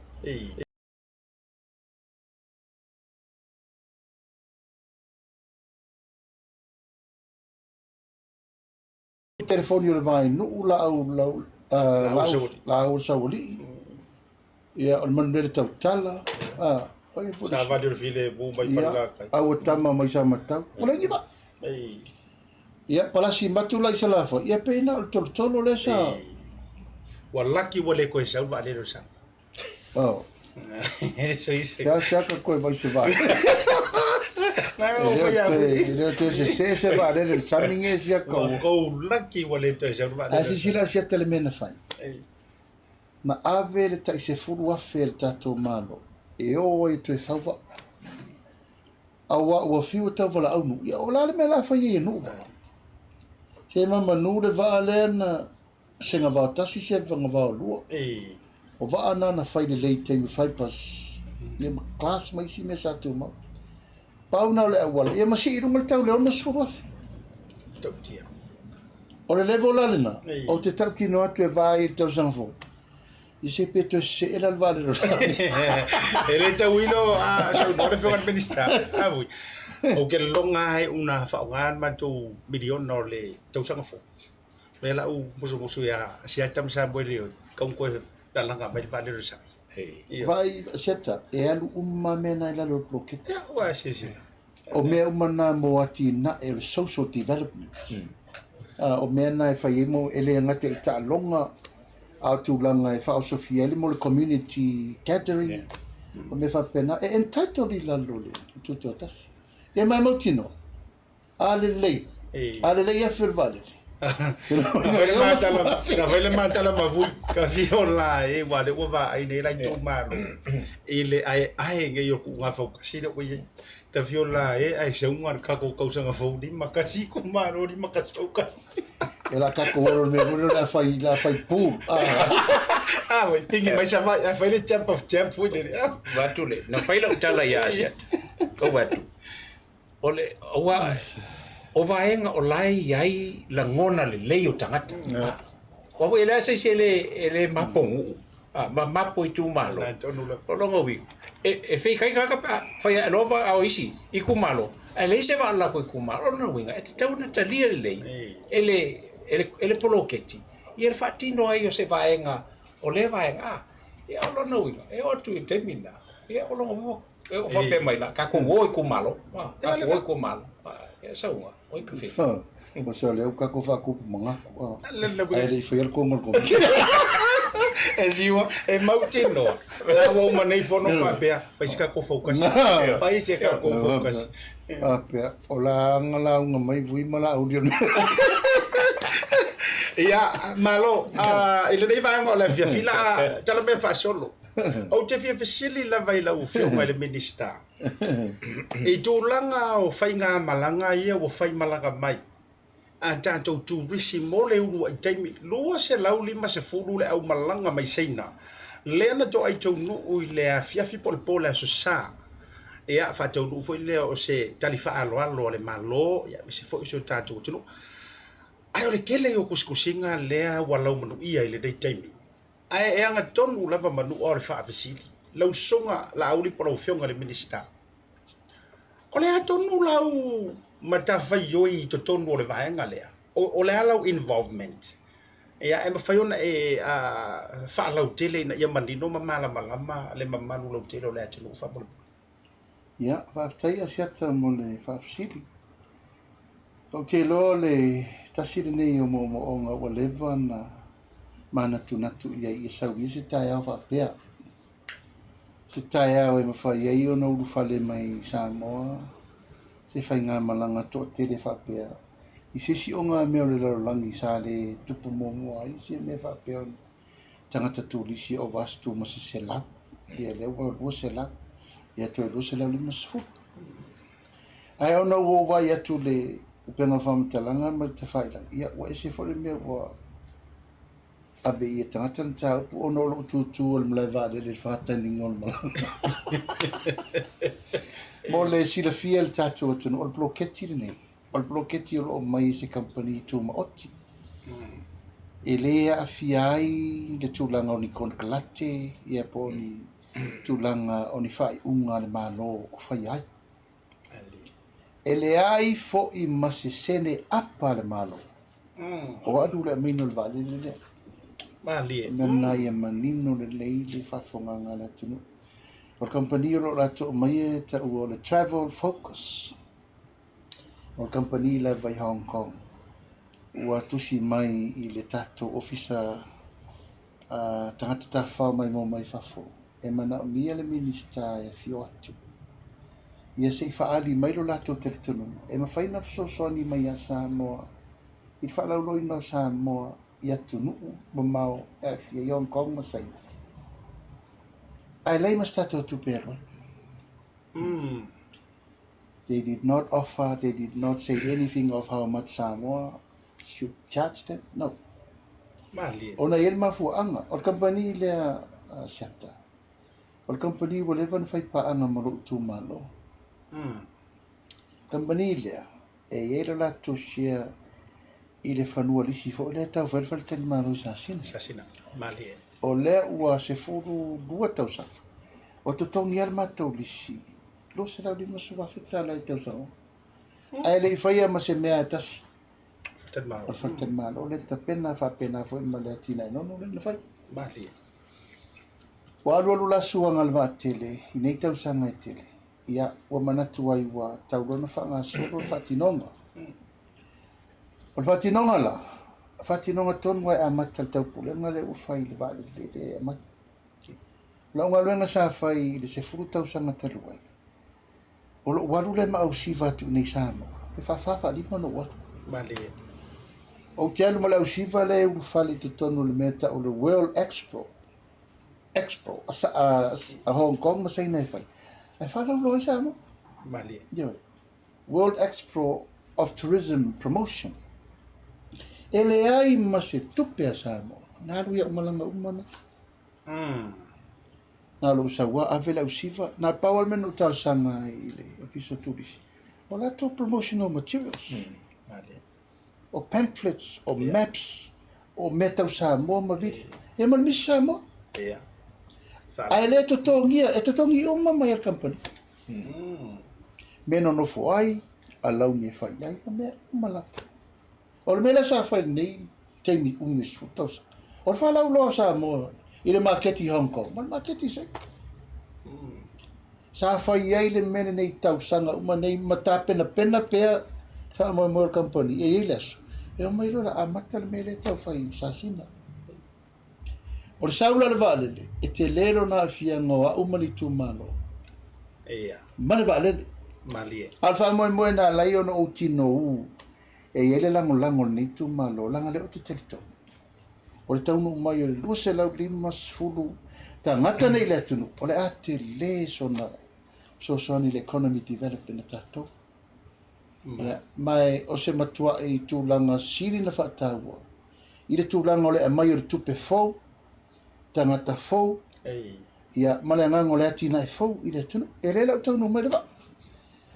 Telefoni o le Vainuu, laau lau laau o le Saualii, ia o le Manuele Tautala, a o ai foi Savali o le Filemu mai Falelatai. Aua tama mai Samatau. Ua leai ni vaa. Ia palasi matu la i Salafai, ia pei na o le tolotolo lea sa Ua laki ua le toe sau le vaalele o le sami. Oh. Sea sea ka koe vai se vaalele. E le o toe sesē se vaalele i le sami nge sia ka ua. Kou laki ua le toe sau le vaalele. Ae silasila siata le mea na fai. Na ave le tai 10,000 e le tatou Malo e o ai e toe fau vaa. Aua ua fiu e tau valaau nuu. Ia o le a le mea o le a fai ai e nuu valaau? Se mamanu le vaa lea na sega vao tasi sega vao lua. O vaa na na fai lelei i taimi fibers ia ma glass ma isi mea sa tumau. Pau na o le auala ia ma sii i luga le tau i le 60,000. Tautia. O le level la lena, ou te tautino atu e va ai i le tausaga fou. Ia se pe toe sesee la le vaalele o le E le tauilo a saunoa le Afioga i le Minisita. A vui. Ou te lologa ai una faaaoga le matou miliona o le tausaga fou. Lea la u musumusu ia Siata ma Samueli o kau koe lalaga mai le vaalele o le sami. Vaai Siata, e alu uma mea na i lalo o le poloketi. Ia, ua silasila. O mea uma na mo atinae o le social development. O mea na e fai ai mo, e le gata i le taaloga, a o tulaga e faaosofia ai le mo le community gathering, o mea faapena, e entitled i lalo o le Tutoatasi. Ia ma e mautinoa, A lelei. A lelei afe o le vaalele. Na fai le matala ma vui ka fia o la e wa le ua vaai nei la i tou malo i le aeae nei o kuʻu gafautasi lea ua i ai. Ta fia o la e ae sauga le kakou tausaga fou 51 ku malo 51 fautasi. E la kakou olo le mea foi lea o le a fai, le a fai pool. Ah, wai pingi mai Savaii ae fai le champ of champ foi lele. Vaeatu le, na fai lau tala ia Asiata. Ou vaeatu. O le, aua, o vaega o la e i ai lagona lelei o tagata. Aua foi e leai se isi e le, e le mapo nuu, ma mapo itumalo. O lona uiga, e feikaika lava pe a fai ae loa vaa o isi itumalo, ae leai se vaa o le latou itumalo. O lona uiga, e tatau ona talia lelei e le, e le poloketi ia le faatino ai o se vaega o lea vaega. Ia o lona uiga, e oo atu i le taimi lena, ia o lona uiga E o faapea mai la, tatou o itumalo, tatou o itumalo, ia sauga, oi ka fea. O se o lea ua tatou faatupu manatu, ae le i faia le tonu a le Komiti. E siua, e mautinoa, la ua uma nei fono faapea, fai se tatou fautasi, fai se tatou fautasi. Faapea, o la aga lauga mai vui ma Laauli o le mea. Ia, malo, i lenei vaega o le afiafi la a tala mea faasolo. Ou te fia fesili lava i lau Afioga i le Minisita, i tulaga o faigamalaga ia ua faimalaga mai a tatou turisi mo le uluai taimi, 250 le aumalaga mai Saina, lea na toai taunuu i le afiafi po o le po o le Aso Sa. Ia, faataunuu foi lea o se tali faaaloalo a le Malo, ia, aemaise foi o si o tatou atunuu. Ae o le tele ia o tusitusiga lea ua laumanuia i lenei taimi, ae e agatonu lava manua o le faafesili, lau Susuga Laauli po o lau Afioga i le Minisita, o le a tonu lau matafaioi i totonu o le vaega lea? O le a lau involvement? Ia, e mafai ona e faalautele ina ia manino ma malamalama le mamalu lautele o le atunuu faamolemole. Ia, faafetai Asiata mo le faafesili. Ou te iloa o le tasi lenei o moomooga ua leva ona manatunatu i ai ia sau ia se taeao faapea. Se taeao e mafai ai ona ulufale mai i Samoa se faigamalaga toatele faapea i se isi ogamea o le lalolagi sa le tupu muamua ai se mea faapea o tagata turisi e ova atu ma se 100, ia lea ua 200, ia toe 250. Ae ona ua ou vaai atu i le upega o faamatalaga ma le tafailagi, ia ua ese foi le mea ua ave i ai e tagata le mataupu ona o lou tutu o le malae vaalele i le faataniga o le malaga. Mo le silafia e le tatou atunuu, o le poloketi lenei, o le poloketi o lo o mai e se kamupani tumaoti. E le aafia ai le tulaga o ni konekarate ia po o ni tulaga o ni faaiuga a le Malo o faia ai. E leai foi ma se sene apa a le Malo o alu le aumaiga o le vaalele lea. Malie. O le mea lena ia manino lelei le faafofogaaga a le atunuu. O le kamupani o lo o latou aumaia e taua o le Travel Focus. O le kamupani lava i Hong Kong ua tusi mai i le tatou Ofisa a tagata tafafao maimoa mai fafo e manaomia le Minisita e afio atu ia se i faaali mai lo latou talitonuga e mafai ona fesoasoani mai ia Samoa i le faalauiloaina o Samoa i atunuu mamao e aafia ai Hong Kong ma Saina. Ae leai ma se tatou tupe e alu ai. They did not offer, they did not say anything of how much Samoa should charge them. No. Malie. Ona e i ai le mafuaaga. O le kamupani lea a Siata, o le kamupani ua leva ona fai paaga ma lou itumalo. Kamupani lea, e i ai le latou share i le fanua lisi foi lea e tau fai ai le faletalimalo i Sasina. Sasina. Malie. O lea ua 12 tausaga o totogi lava le matou lisi $250,000 i le tausaga uma. Ae le i faia ma se mea e tasi. O le faletalimalo lea na tapena faapena foi ma le atinae nono lea na fai. Malie. Ua alualu la suaga a le vaatele i nei tausaga e tele. Ia, ua manatu ai ua tau loa ona faagasolo le faatinoga. O le faatinoga la, faatinoga tonu lava e amata i le taupulega lea ua fai i le vaalele lea e amata. O lau galuega sa fai i le 10 tausaga talu ai, o lou alu lea ma ausiva atu i inei i Samoa, e faafa faalima ona ou alu. Malie. Ou te alu ma le ausiva lea e ulufale i totonu o le mea e tau o le World Expo, Expo a Hong Kong ma Saina e fai, ae faalauiloa ai Samoa. Malie. Ioe. World Expo of Tourism Promotion. E leai ma se tupe a Samoa, na alu i au malaga uma na. Na lou sau lava ave le ausiva, na pau lava le mea na ou talosaga ai i le Ofisa o Turisi, o latou promotional materials, o pamphlets, o maps, o mea tau Samoa ma video. Ia ma le Miss Samoa. Ae le totogia, e totogi uma mai e le kamupani. Mea nonofo ai, alauni e fai ai, ma mea uma lava. O le mea lea sa fai i lenei taimi umi e 10 tausaga, o le faalauiloa o Samoa i le maketi i Hong Kong ma le maketi i Saina. Sa fai ai le mea lenei i tausaga uma nei ma tapenapena pea le faamoemoe o le kamupani e i ai le aso e omai loa o le a amata le mea lea e tau fai i Sasina. O le sau la o le vaalele, e tele lona aafiaga o au ma le itumalo ma le vaalele. Malie. A o le faamoemoe na ala ai ona ou tinou e i ai le lagolago o lenei itumalo, leaga o lea ou te talitonu, o le taunuu mai o le 250 tagata nei i le atunuu, o le a tele sona fesoasoani i le economy development a tatou. Ia, ma o se matuai tulaga sili ona faataua i le tulaga o le aumai o le tupe fou, tagata fou, Ia, ma le agaga o le atinae fou i le atunuu. E le lau taunuu mai le vaa.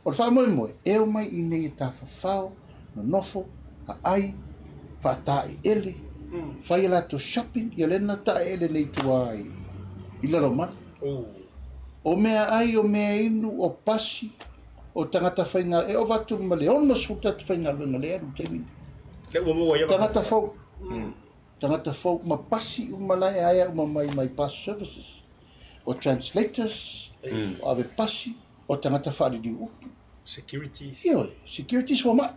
O le faamoemoe, e omai i inei e tafafao, nonofo, aai, faataeele, fai a latou shopping, ia lea na taeele nei i tua i Lalomanu. O meaai, o meainu, o pasi, o tagata faigaluega, e ova atu ma le 60 tagata faigaluega lea e alu i le taimi lenei. Tagata fou. Tagata fou ma pasi uma la e aea uma mai mai bus services. O translators, o ave pasi, o tagata faaliliu upu. Securities. Ioe, securities fomai.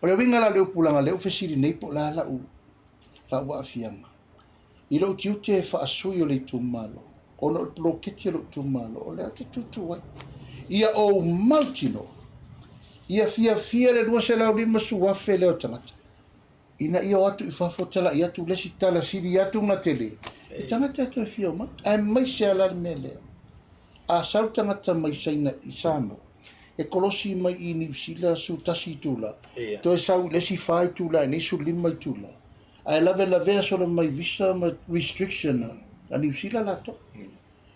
O le uiga la o le upu leaga o lea ua fesili nei po o le a lau, lau aafiaga. I lou tiute e faasui o le itumalo, ona o le poloketi a lou itumalo, o lea ou te tutu ai. Ia ou mautinoa, ia fiafia le 250,000 lea o tagata, ina ia o atu i fafo talai atu le isi tala sili atu ona tele, e tagata e toe fia omai. Aemaise lava la le mea lea, a sau le tagata mai Saina i Samoa, e kolosi mai i Niu Sila 11 itula, toe sau i le isi 4 itula i nei 15 itula, ae lavelavea solo mai visa ma restriction a Niu Sila latou.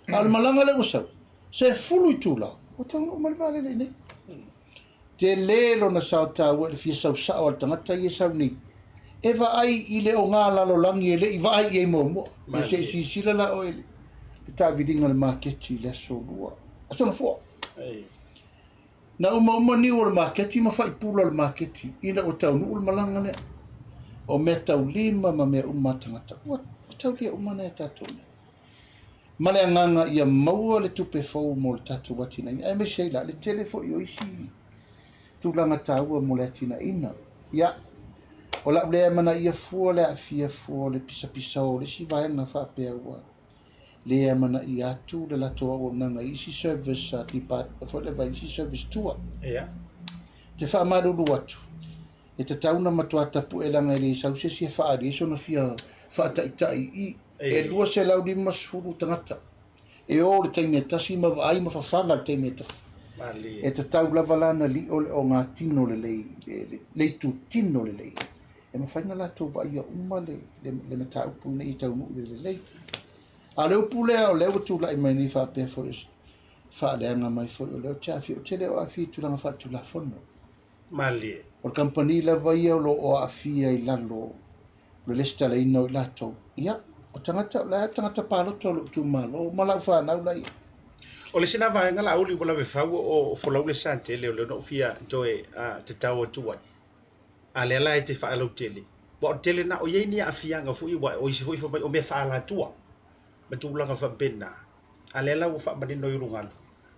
A o le malaga lea ua sau, 10 itula, ua taunuu mai le vaalele i inei. Tele lona sao taua i le fia sau sao a le tagata ia e sau nei e vaai i le oga lalolagi e le i vaai i ai muamua. Ia se i silasila la oe i le taaviliga o le maketi i le aso Lua, aso Gafua. Na umauma niu o le maketi ma faipula o le maketi ina ua taunuu le malaga lea. O mea taulima ma mea uma a tagata, ua taulia uma nai a tatou mea. Ma le agaga ia maua le tupe fou mo le tatou atinaeina, aemaise ai la le tele foi o isi tulaga taua mo le atinaeina. Ia, o lau lea amanaia fua le aafia fua o le pisapisa o le isi vaega faapea ua le amanaia atu le latou auaunaga i isi service a department foi lea i isi service tua. Ia. Te faamalulu atu, e tatau ona matua tapue leaga e le sau se isi e faaali ai sona fia faataitai i e 250 tagata e o i le taimi e tasi ma vaai ma fafaga i le taimi e tasi. E tatau lava la ona lio le ogatino lelei, le itutino lelei, e mafai ona latou vaaia uma le mataupu ina ia taunuu i le lelei. A o le upu lea o lea ua tulai mai nei faapea foi, faaleaga mai foi o lea ou te aafia, ou te le o aafia i tulaga faaletulafono. Malie. O le kamupani lava ia o lo o aafia i lalo o le lesitalaina o i latou. Ia, o tagata, o la e tagata palota o lou itumalo ma lau fanau la ia. O le isi lena vaega Laauli ua lave fau o folau le sa tele o lea na ou fia toe tatao atu ai. A lea la e te faalautele, aua o le tele lena o i ai ni aafiaga foi aua o isi foi fai mai o mea faaalatua ma tulaga faapena. A lea la ua faamanino i ulugalu,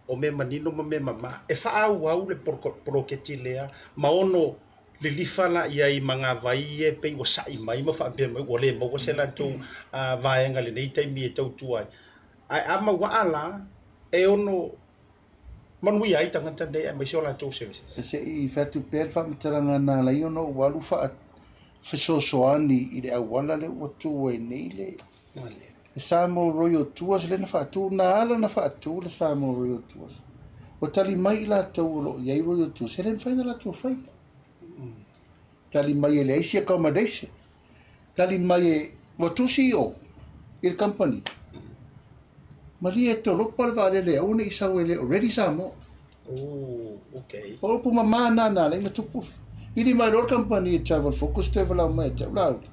o mea manino ma mea mama e faaauau le poloketi lea ma ono lilifa la i ai ma gavai ia e pei ua sa'i mai ma faapea mai ua le maua se latou vaega i lenei taimi e tautua ai. Ae a mauaa la, e ono manuia ai tagata nei aemaise o latou services. Se i fai atu pea le faamatalaga na ala ai ona ou alu faafesoasoani i le auala lea ua tu ai nei le Le Samoa Royal Tours lea na faatu, na ala ona faatu le Samoa Royal Tours, ua tali mai i latou o lo o i ai Royal Tours, e le mafai ona latou faia. Tali mai e leai se accommodation. Tali mai e, ua tusi i o, i le company. Malie e tolopa le vaalele aua ne i sau e le o ready Samoa. Oh, okay. O upu mama na na ala ai ona tupu. Vili mai loa le company e Travel Focus toe valaau mai ia te au, Laauli,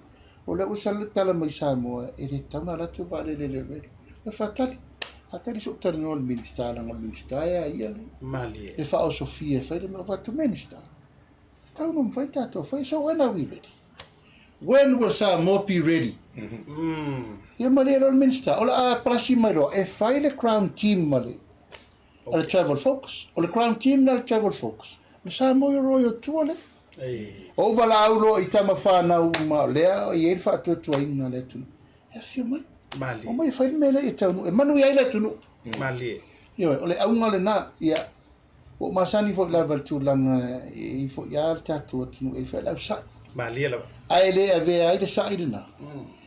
O lea ua sala le tala mai Samoa e le tatau ona alu atu vaalele le ready. Ua faatali. Faatali se i ou talanoa i le Minisita leaga o le Minisita e a ia le, Malie. le faaosofia e fai le mea. Ou fai atu, Minister, e tatau ona mafai ona tatou fai. So when are we ready? When will Samoa be ready? Ia malie loa le Minisita, o le a palasi mai loa e fai le crown team ma le a le Travel Focus. O le Crown Team la le Travel Focus. O le Samoa Royal Tour lea. O ou valaau loa i tama whanau uma o lea e i ai le faatuatuaina o le atunuu. E afio mai. Malie. Omai e fai le mea lea ia taunuu. E manuia ai le atunuu. Malie. Ioe, o le auga lena. Ia, ua ou masani foi lava i le tulaga e i foi lava le tatou atunuu e i foi le au sa'i. Malie lava. Ae le avea ai le sa'i lena.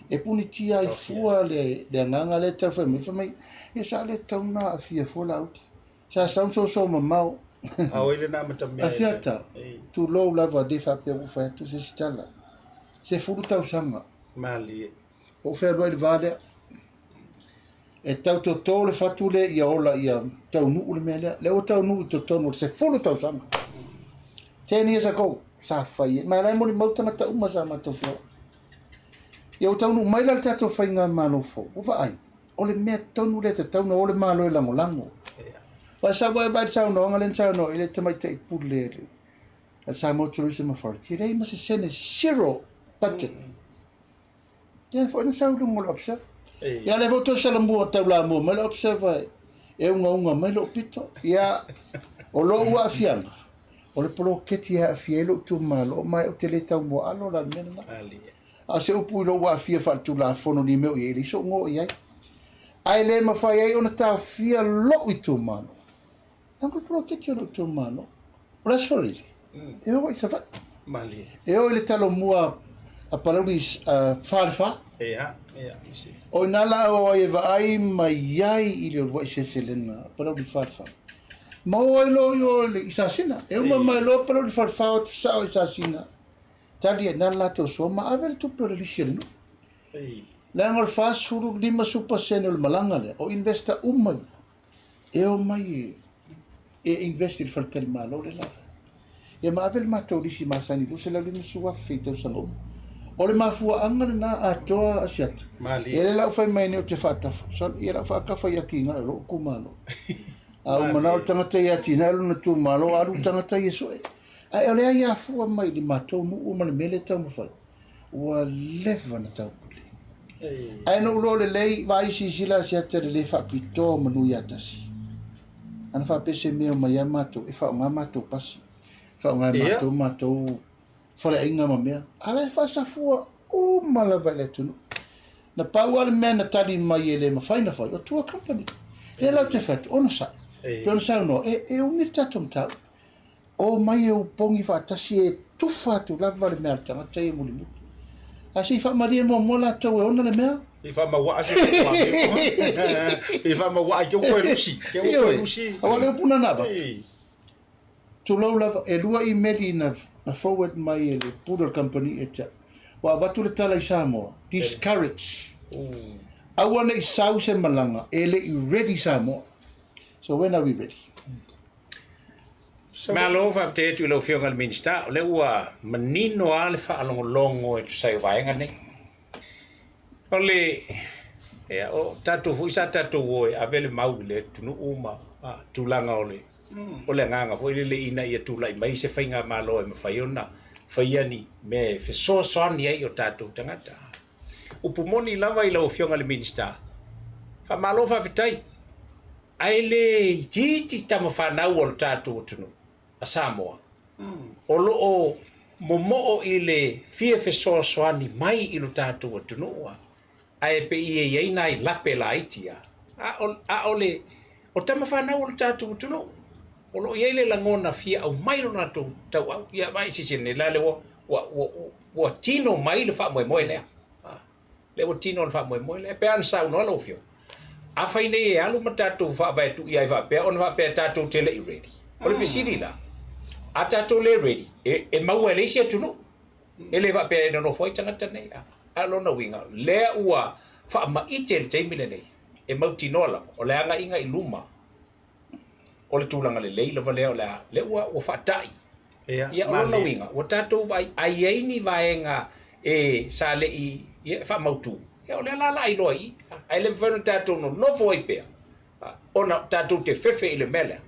E punitia ai fua le agaga lea e tau fai mai, fai mai, ia sa le tatau ona aafia fua Laauli. Sa sau ona soso mamao. A oi lena amatamea. Asiata, tulou lava le faapea ua ou fai atu se isi tala. 10 tausaga. Malie. Ua ou fealuai i le va lea. E tau toto le fatu lea ia ola ia taunuu le mea lea. Lea ua taunuu i totonu o le 10 tausaga. 10 years ago sa fai ai. Ma la e molimau tagata uma sa matou feoai. Ia ua taunuu mai la le tatou faigamalo fou, ua vaai, o le mea tonu lea e tatau ona o le Malo e lagolago. Aua sa ua e vaai i le saunoaga lea na saunoa i ai le tamaitai pule a le Samoa Tourism Authority, e leai ma se sene, zero budget. Ia foi na sau i luga o le observer. Ia lea foi toe salamua taulamua mai le observer e ugauga mai lou pito. Ia o lou aafiaga, o le poloketi e aafia ai lou itumalo, ma ou te le tau muaalo la i le mea lena. A o se upu i lou aafia faaletulafono ni mea o i ai, e leai sou igoa i ai. Ae le mafai ai ona taofia lou itumalo. Leaga o le poloketi o lou itumalo. O le Aso Faraile, e oo i Savaii. Malie. E oo i le Talomua a Palauli 4 le 4. Ia, ia. O ina la a o ai e vaai mai ai i le uluai seleselega a Palauli 4 le 4. Ma o ai loa i o i Sasina. E uma mai loa Palauli 4 le 4 o atu sao i Sasina. Tali ai na le latou soa ma ave le tupe o le lisi a le nuu. Leaga o le 40, 50% o le malaga lea, o investor uma ia. E omai e invest i le faletalimalo lea lava. Ia ma ave le matou lisi masani $250,000 i tausaga uma. O le mafuaaga lena atoa Asiata. Malie. Ia lea la ua fai mai nei ou te faatafa. Sala, ia la ua faatafa i atinae o lou itumalo. A ua manao le tagata ia atinae lona itumalo, alu le tagata ia sue. Ae o le ai afua mai i le matou nuu ma le mea lea e taumafai. Ua leva na taupule. Ae na ou iloa lelei, vaai silasila Asiata i le le faapitoa o manu ia tasi. Ana faapea se mea omai lava matou, e faaaoga matou pasi, faaaoga e matou matou faleaiga ma mea. A la e faasafua uma lava i le atunuu. Na pau lava le mea na tali mai e le mafai ona fai, o tour company. Lea la ou te fai atu, onosai. Pei ona saunoa, e umi le tatou mataupu. Omai e opogi faatasi e tufa atu lava le mea a le tagata ia mulimuli. Ae se i faamalie muamua latou e ona le mea. Se i faamauaa se Se i faamauaa ke ua lusi. Ke ua lusi. Aua le upu na na avatu. Tulou lava, e lua imeli na, na forward mai e le pule o le kamupani ia te au. Ua avatu le tala i Samoa, discourage. Aua ne i sau se malaga e le i ready Samoa. So when are we ready? Malo, faafetai atu i lau Afioga i le Minisita, o lea ua manino lava le faalogologo e tusa ai o vaega nei. O le, ia, o tatou foi sa tatou o e ave le mau i le atunuu ma tulaga o le, o le agaga foi lele ina ia tulai mai se faigamalo e mafai ona faia ni mea e fesoasoani ai i o tatou tagata. Upu moni lava i lau Afioga i le Minisita, faamalo faafetai. Ae le itiiti tama fanau o le tatou atunuu a Samoa o lo o momoo i le fia fesoasoani mai i lo tatou atunuu, ae pei e i ai nai lape laiti a o le o tama fanau o le tatou atunuu o lo o i ai le lagona fia aumai lo latou tauau. Ia vaai silasila nei la lea ua tino mai le faamoemoe lea. Lea ua tino le faamoemoe lea. E pei lava ona saunoa lau Afioga, afai nei e alu ma tatou faavae tuu i ai faapea ona faapea tatou te le i ready. O le fesili la, a tatou le ready, e maua e le isi atunuu. E le faapea e nonofo ai tagata nei. A o lona uiga, lea ua faamaite i le taimi lenei, e mautinoa lava, o le agaiga i luma, o le tulaga lelei lava lea o le a, lea ua, ua faatai. Ia, Ia, o lona uiga, ua tatou vaai, a i ai ni vaega e sa le i, ia, e faamautu, ia o lea la o le a iloa i i. Ae le mafai ona tatou nonofo ai pea, ona tatou te fefe i le mea lea.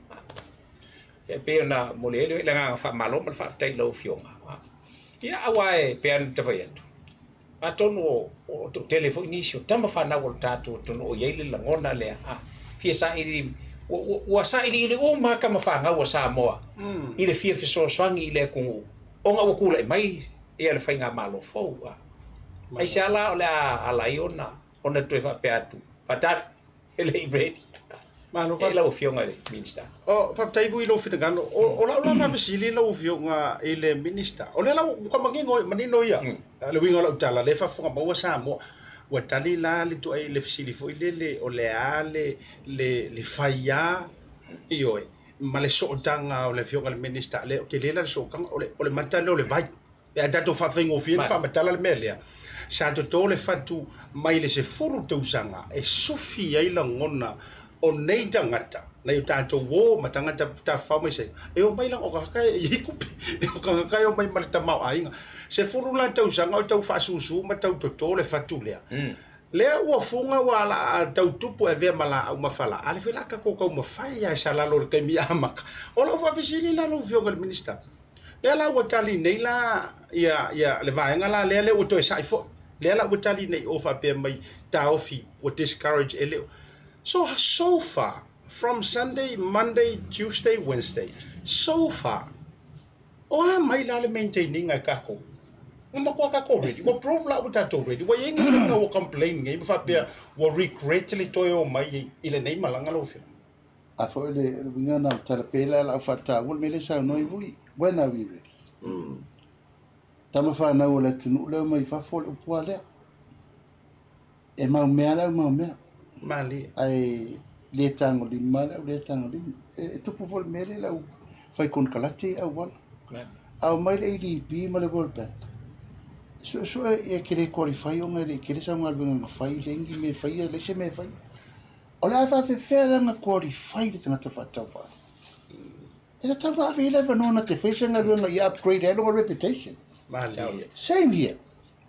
Ia, e pei ona momoli ai le agaga faamalo ma le faafetai i lau Afioga. Ia, aua e pei lava ona ta fai atu, Atonu o toatele foi nisi o tama fanau o le tatou atunuu o i ai le lagona lea, a fia saili, ua sailiili uma lava tama fanau a Samoa i le fia fesoasoani i le atunuu ona ua tulai mai le faigamalo fou. Aisea la o le a ala ai ona toe faapea atu, faatali, e le i ready. Malo E lau Afioga i le Minisita. O, faafetai foi i lou finagalo. O lau la faafesili lau Afioga i le Minisita, o lea la ua manino, manino ia. Le uiga o lau tala, lea e faafofoga maua Samoa. Ua tali la le tuai le fesili foi lele, o le a le, le, le faiā, ioe, ma le sootaga o le Afioga i le Minisita. Lea, o tele la le sootaga, o le, o le mata lea o le vai. Pe a tatou faafaigofie ona faamatala le mea lea, sa toto le fatu mai le 10 tausaga e sufi ai lagona o nei tagata, nai o tatou uo ma tagata tafafao mai Saina, e omai leaga o tagata e i ai tupe, o tagata e omai ma le tamaoaiga. 10 la tausaga o tau faasusu ma tau toto le fatu lea. Lea ua fuga ua ala tau tupu e avea ma laau ma fala, a lea foi la tatou taumafai lava e salalo i le taimi amata. O lau faafesili la lau Afioga i le Minisita, Lea la ua tali nei la ia, ia le vaega la lea, lea ua toe sa'i foi. Lea la ua tali nei o faapea mai taofi ua discourage e le o. So, so far, from Sunday, Monday, Tuesday, Wednesday, so far, o a mai la le maintain ina e tatou? Ua matua tatou ready, ua prove la ua tatou ready. Ua i ai nisi mea ua complain nei ma faapea ua regret le toe o mai i lenei malaga lau Afioga. A foi le uiga na o le tala pē la lau faataua le mea lea saunoa ai Vui, when are we ready? Tama fanau o le atunuu lea mai fafo o le upu lava lea. E mau mea le au mau mea. Malie. Ae le tagolima le au le tagolima. E tupu foi le mea lea i le au fai konekarate i auala. A omai le ADB ma le World Bank, e suesue e te le qualify ona e le i tele sau galuega na fai, leai ni mea e faia, leai se mea e faia. O le a faafefea la ona qualify le tagata faatauvaa? E tatau ona ave i ai le avanoa na te faia se galuega ia upgrade ai lona reputation. Malie. Same here.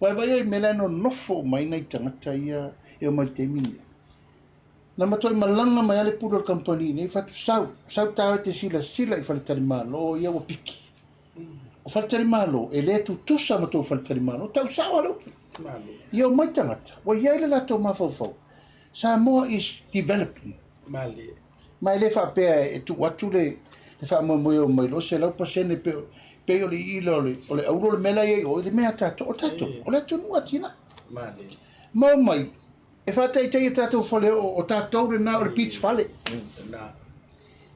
Ua e vaai ai i mea la e nonofo uma ai nai tagata ia e omai i le taimi lenei. Na matuai malaga mai lava le pule o le kamupani nei, fatu sau, sau ta e te silasila i faletalimalo ia ua piki. O faletalimalo, e le tutusa ma tou faletalimalo, tau sao lava le upu. Ia omai tagata, ua i ai le latou mafaufau. Samoa is developing. Malie. Ma e le faapea e tuu atu le, le faamoemoe o mai loa 100% pe, pei o le iila o le, o le auro le mea la i ai o i le mea a tatou, o tatou, o le atunuu atinae. Malie. Ma omai, e faataitai e tatou fale o, o tatou lena o le beach fale. Lena.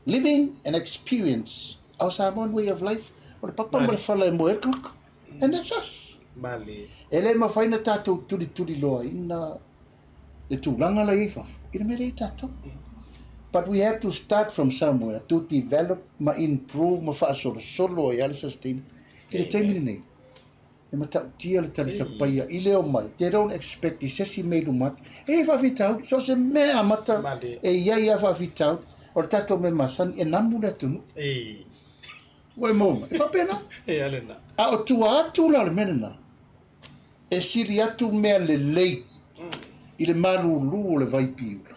Living and experience our Samoan way of life, o le papa ma le fala e moe ai le tagata. And that's us. Malie. E le mafai na tatou tulituliloaina le tulaga la i ai fafo i le mea lea i tatou. But we have to start from somewhere to develop ma improve ma faasolosolo ai lava le sustain. I le taimi lenei, e matautia le talisapaia i le omai, they don't expect i se isi mea i luma atu. E i ai faafitauli, so o se mea e amata e i ai lava faafitauli, o le tatou mea masani, e namu le atunuu. Ua e maua mai? E faapena. A o tua atu la o le mea lena, E sili atu mea lelei i le malulu o le vai piula,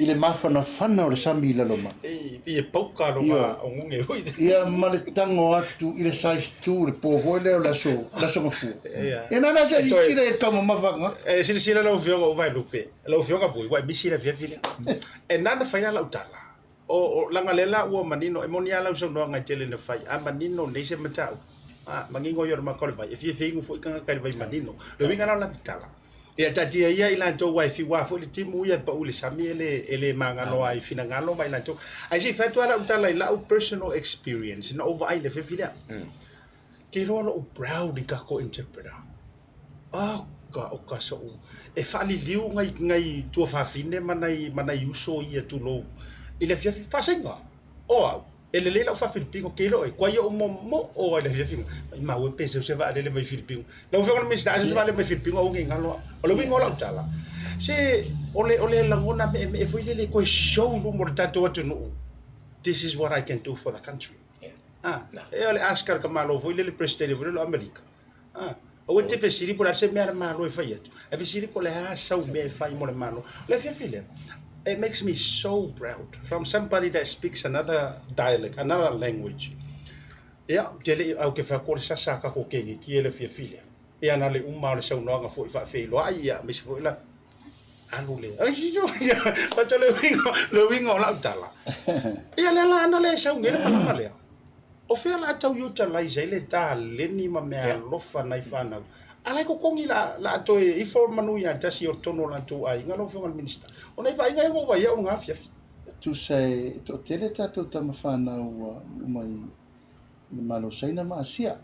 i le mafanafana o le sami i Lalomanu. E pauka lona ogoge foi. Ia ma le tago atu i le size 2 le po foi lea o le aso, le aso Gafua. Ia nana se silasila i le taumamafa atu. E silasila lau Afioga o Vaelupe, lau Afioga foi ua e misi le afiafi lea. E nana fai la lau tala. O, o laga lea la ua manino, e moni lava lau saunoaga e tele ina fai, a manino nei se mataupu, a, manino ia o le maka o le vai, e fiafia inu foi tagata i le vai manino. Le uiga la o lata tala, ia taatia ia i latou aua e fiu foi le timu ia e pau i le sami e le, e le magalo ai i finagalo ma i latou. Ae se i fai atu lava lau tala i lau personal experience, na ou vaai i le afiafi lea. Ke iloa lou proud i tatou interpreter. Oka oka soʻu e faaliliu nai nai tuafafine ma nai ma nai uso ia tulou i le afiafi faasaiga o au e lelei lau faafilipino ke iloa e kuai oʻu momoʻo ai le afiafi maumau e pe seu se vaalele mai Filipino lau afioga i le Minisita a seu se vaalele mai Filipino aua nei galo au o le uiga o lau tala se o le o le lagona meemee foi lele toe show i luma o le tatou atunuu this is what I can do for the country ah e o le ask a le tamaloa foi lele President foi lele o Amerika A, aua e te fesili po o le a se mea a le Malo e fai atu, ae fesili po o le a sau mea e fai mo le Malo. O le afiafi lea, it makes me so proud from somebody that speaks another dialect, another language. Ia, ou te le i, ae ou te fai atu o le sasa a tatou keneki e le afiafi lea. Ia na le uma o le saunoaga foi faafeiloai, ia, aemaise foi la alu lea. Ai, faatoa le uiga, le uiga o lau tala. Ia lea la ana lea e sau nei le malaga lea. O fea la tau utilize ai le taleni ma mea alofa nai fanau? A la e totogi la, la toe ifo manu ia tasi o totonu o latou aiga lau Afioga i le Minisita. O nai vaaiga ia ua ou vaai au i lena afiafi. Tusa e toatele tatou tama fanau ua iu mai i le Malo o Saina ma Asia.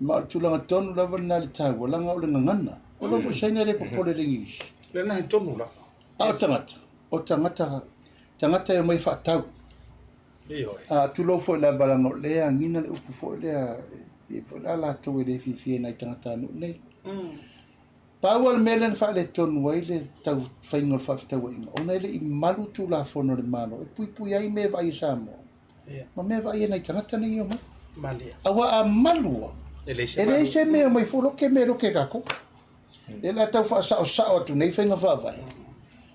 Ma o le tulaga tonu lava lena i le taua, leaga o le gagana. O lau foi Saina e le popole i le Igilisi. Lena he tonu lava. A o tagata, o tagata, tagata e omai faatau. Ioe. A tulou foi lava leaga o lea e agiga le upu foi lea. E i ai foi la latou e le fiafia i nai tagatanuu nei. Pau lava le mea lea na faaletonu ai le tau faiga o le faafetauaiga, ona e le i malu Tulafono a le Malo e puipui ai mea e vaai e Samoa ma mea e vaai e nai tagata nei e omai. Aua a malu lava, e leai se mea e omai fua, loke mea e loke e tatou. Lea o le a tau faasaosao atu nei faiga faavae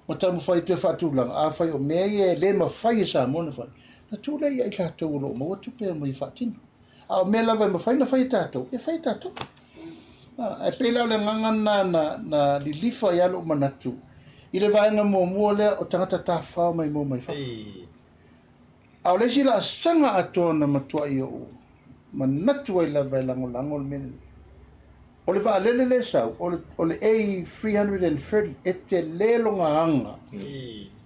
ma taumafai e toe faatulaga, afai o mea ia e le mafai e Samoa ona fai, ona tuu lea ia i latou o lo o maua tupe e omai e faatino. A o mea lava e mafai ona fai e tatou, e fai e tatou. Ae pei la o le agaga lena na, na lilifa ai lava lou manatu i le vaega muamua lea o tagata tafafao maimoa mai fafo. A o le isi laasaga atoa na matuai ou manatu ai lava e lagolago le mea lenei, o le vaalele lea e sau, o le, o le A330, e tele lona aga.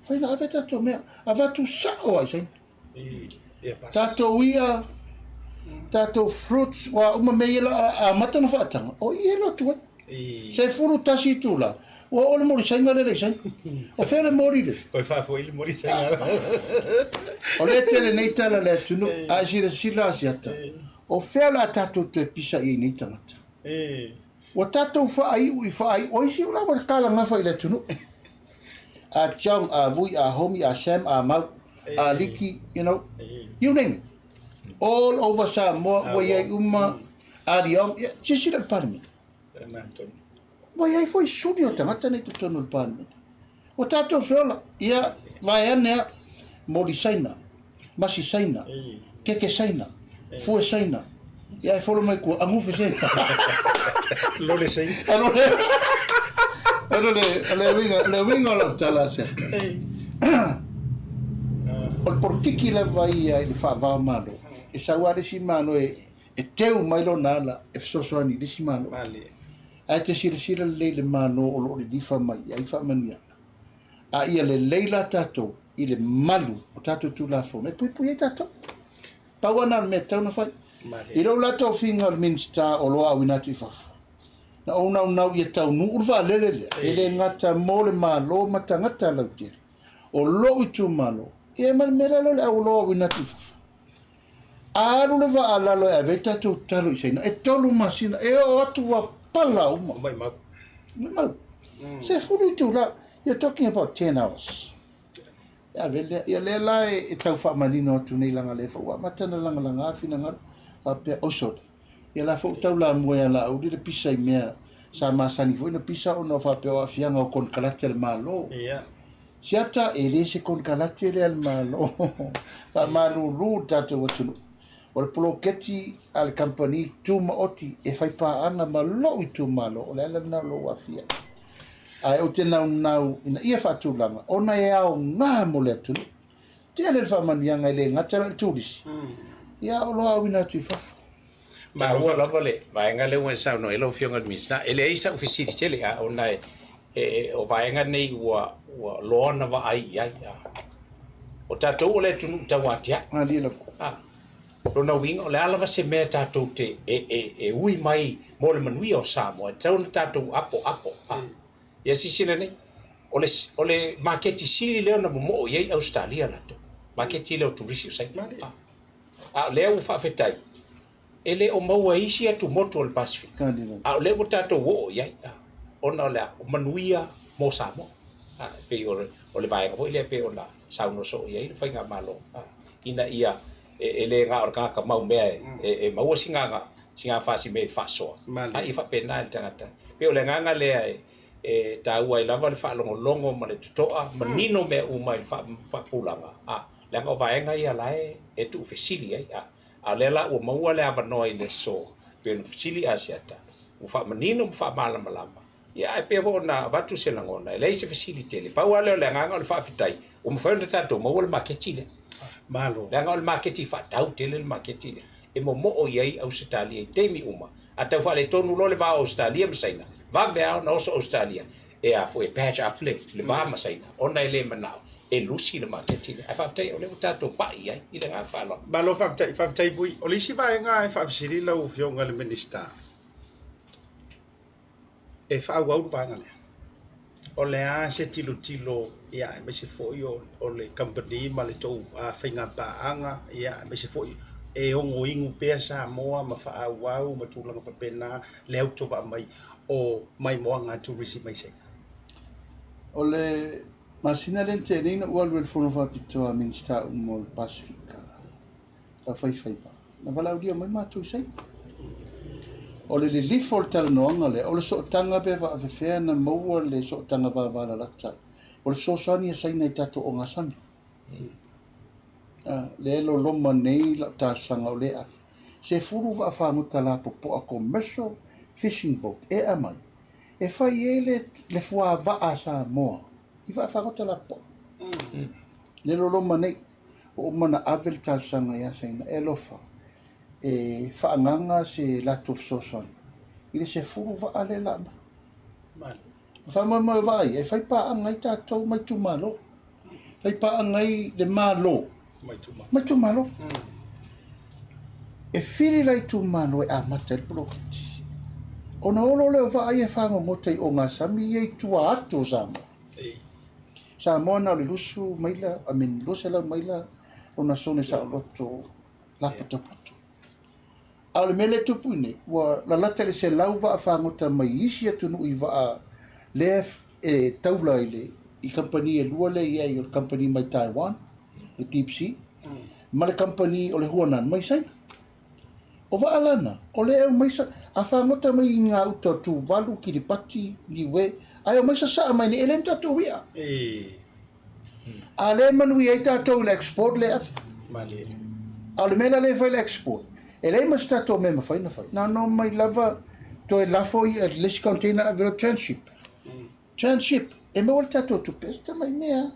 Fai na ave tatou mea, avatu sao lava i Saina. Tatou ia, tatou fruits, ua uma mea ia la amata ona faataga, o i e alu atu ai. 11 itula, ua oo le moli Saina lele i Saina. O fea le moli le? Koe faafoi le moli Saina. O lea tele nei tala le atunuu, a e silasila Asiata, o fea la tatou toe pisa i ai nei tagata? Ua tatou faaiu i faaiu, o isi la ua talagafa i le atunuu. A Chong, a Vui, a Homi, a Sam, a Mau, a Liki, you know, you name it. All over Samoa, ua i ai uma, a Leong, ia, silasila i le Palemene. Ua i ai foi suli o tagata nei i totonu o le Palemene. Ua tatou feola, ia, vaeane a, moli Saina, masi Saina, keke Saina, fue Saina, ia e folo mai kua, agufe Saina. Lole Saina. Lole. Ano le, le uiga, le uiga o lau tala ase. O le polokiki lava ia i le faava o Malo, e sau lava le isi Malo e, e teu mai lona ala e fesoasoani i le isi Malo. Ae te silasila lelei i le Malo o lo o lilifa mai i ai faamanuiaga. A ia lelei la tatou i le malu o tatou Tulafono e puipui ai tatou. Pau lava na o le mea e tatau ona fai. I lou la tofiga o le Minisita o Oloa Auina Atu i Fafo, na ou naunau ia taunuu le vaalele lea, e le gata mo le Malo ma tagata lautele o lou itumalo, ia ma le mea la lea o le au oloa auina atu i fafo. A alu le vaa a lalo e ave ai tatou talo i Saina, e 3 masina, e oo atu ua pala uma. Maimau. Maimau. 10 itula. You're talking about 10 hours. E ave lea. Ia lea la e tau faamanino atu nei leaga lea foi ua amata ona lagalaga finagalo faapea, oh sorry. Ia la foi ua tau lamua ia Laauli le pisa i mea sa masani foi ona pisa ona o faapea o aafiaga o konekarate a le Malo. Ia. Siata, e le se konekarate lea a le Malo. Faamalulu le tatou atunuu. O le poloketi a le kamupani tumaoti e fai paaga ma lou itumalo, o le ala lena o lou aafia. Ae ou te naunau ina ia faatulaga ona e aoga mo le atunuu. Tele le faamanuiaga e le gata la i le turisi, ia o lo o auina atu i fafo. Taua lava le vaega lea ua e saunoa i ai lau Afioga i le Minisita. E leai sau fesili tele, a ona e, e, o vaega nei ua, ua loa ona vaai i ai. A. O tatou o le atunuu tauatiae. Malie lava. A. Lona uiga, o le a lava se mea tatou te e, e, e ui mai mo le manuia o Samoa, e tatau ona tatou apoapo. A. Ia silasila nei, o le, o le maketi sili lea ona momoo i ai Ausetalia latou, maketi lea o turisi o Saina. A. A o lea ua faafetai, e le o maua e isi atumotu o le Pasefika, a o lea ua tatou oo i ai, ona o le a? O manuia mo Samoa. A, e pei o le, o le vaega foi lea e pei ona saunoa soo i ai le Faigamalo, a, ina ia e, e le na o le tagata mau mea e, e, e maua sina, sina fasimea e faasoa, a ia faapena i le tagata. E pei o le agaga lea e, e taua ai lava le faalogologo ma le totoa, manino mea uma i le faapupulaga, a, leaga o vaega ia la e, e tuufesili ai, a, a o lea la ua maua le avanoa i le aso, pei ona fesili Asiata, ua faamanino ma faamalamalama, ia ae pei foi ona avatu se lagona, e leai se fesili tele, pau lava lea o le agaga o le faafetai, ua mafai ona tatou maua le maketi lea. Malo. Leaga o le maketi faatau tele le maketi lea, e momoo i ai Ausetalia i taimi uma, a tau faaletonu loa le va o Ausetalia ma Saina, vave lava ona oso Ausetalia e a foi e patch up le, le va ma Saina, ona e le manao e lusi le maketi lea. Ae faafetai o lea ua tatou pai i ai i le agaga faaaloalo. Malo faafetai, faafetai Vui. O le isi vaega e faafesili lau Afioga i le Minisita, e faaauau le vaega lea? O le a se tilotilo ia aemaise foi o le kamupani ma le tou faigapaaga ia aemaise foi e ogoinu pea Samoa ma faaauau ma tulaga faapena le autovaa mai o maimoaga a turisi mai Saina. O le masina lea na tea nei na ou alu ai i le fono faapitoa a Minisita uma o le Pasefika, la faifaiva, na valaaulia mai matou i Saina. O le lilifo o le talanoaga lea, o le sootaga pe faafefea na maua le sootaga vavalalata, o le fesoasoani a Saina i tatou ogasami. Lea e loloma nei lau talosaga o lea e ave. 10 vaafagota lapopoa commercial fishing boat e aumai e fai ai le fuavaa a Samoa i vaafagota lapopoa. Lea e loloma nei. Ua uma ona ave le talosaga ia Saina e alofa e faaagaga se latou fesoasoani i le 10 vaa lea la aumai. O faamoemoe o vaa ia e fai paaga ai tatou ma itumalo. Fai paaga ai le Malo ma itumalo. E fili la itumalo e amata ai le poloketi. Ona olo lea o vaa ia e fagogota i ogasami ia i tua atu o Samoa. Samoa na o le 20 maila, I mean 200 maila lona sone saoloto lapotopoto. A o le mea lea e tupu i inei, ua lalata i le 100 vaa fagota mai isi atunuu i vaa lea e taula i le i kamupani e lua lea e i ai, o le kamupani mai Taiwan, le Deep Sea, ma le kamupani o le Huanan mai Saina. O vaa la na, o lea e aumai sa, a fagota mai i gauta o Tuvalu, Kiribati, Niue, ae omai sasaa mai nei, e le ni tatou i'a. A lea e manuia ai tatou i le export lea e ave. Malie. A o le mea la lea e fai le export, e leai ma se tatou mea e mafai ona fai. Na ona omai lava toe lafo ia i le isi container ave loa tranship. Tranship, e maua le tatou tupe, e se tamai mea.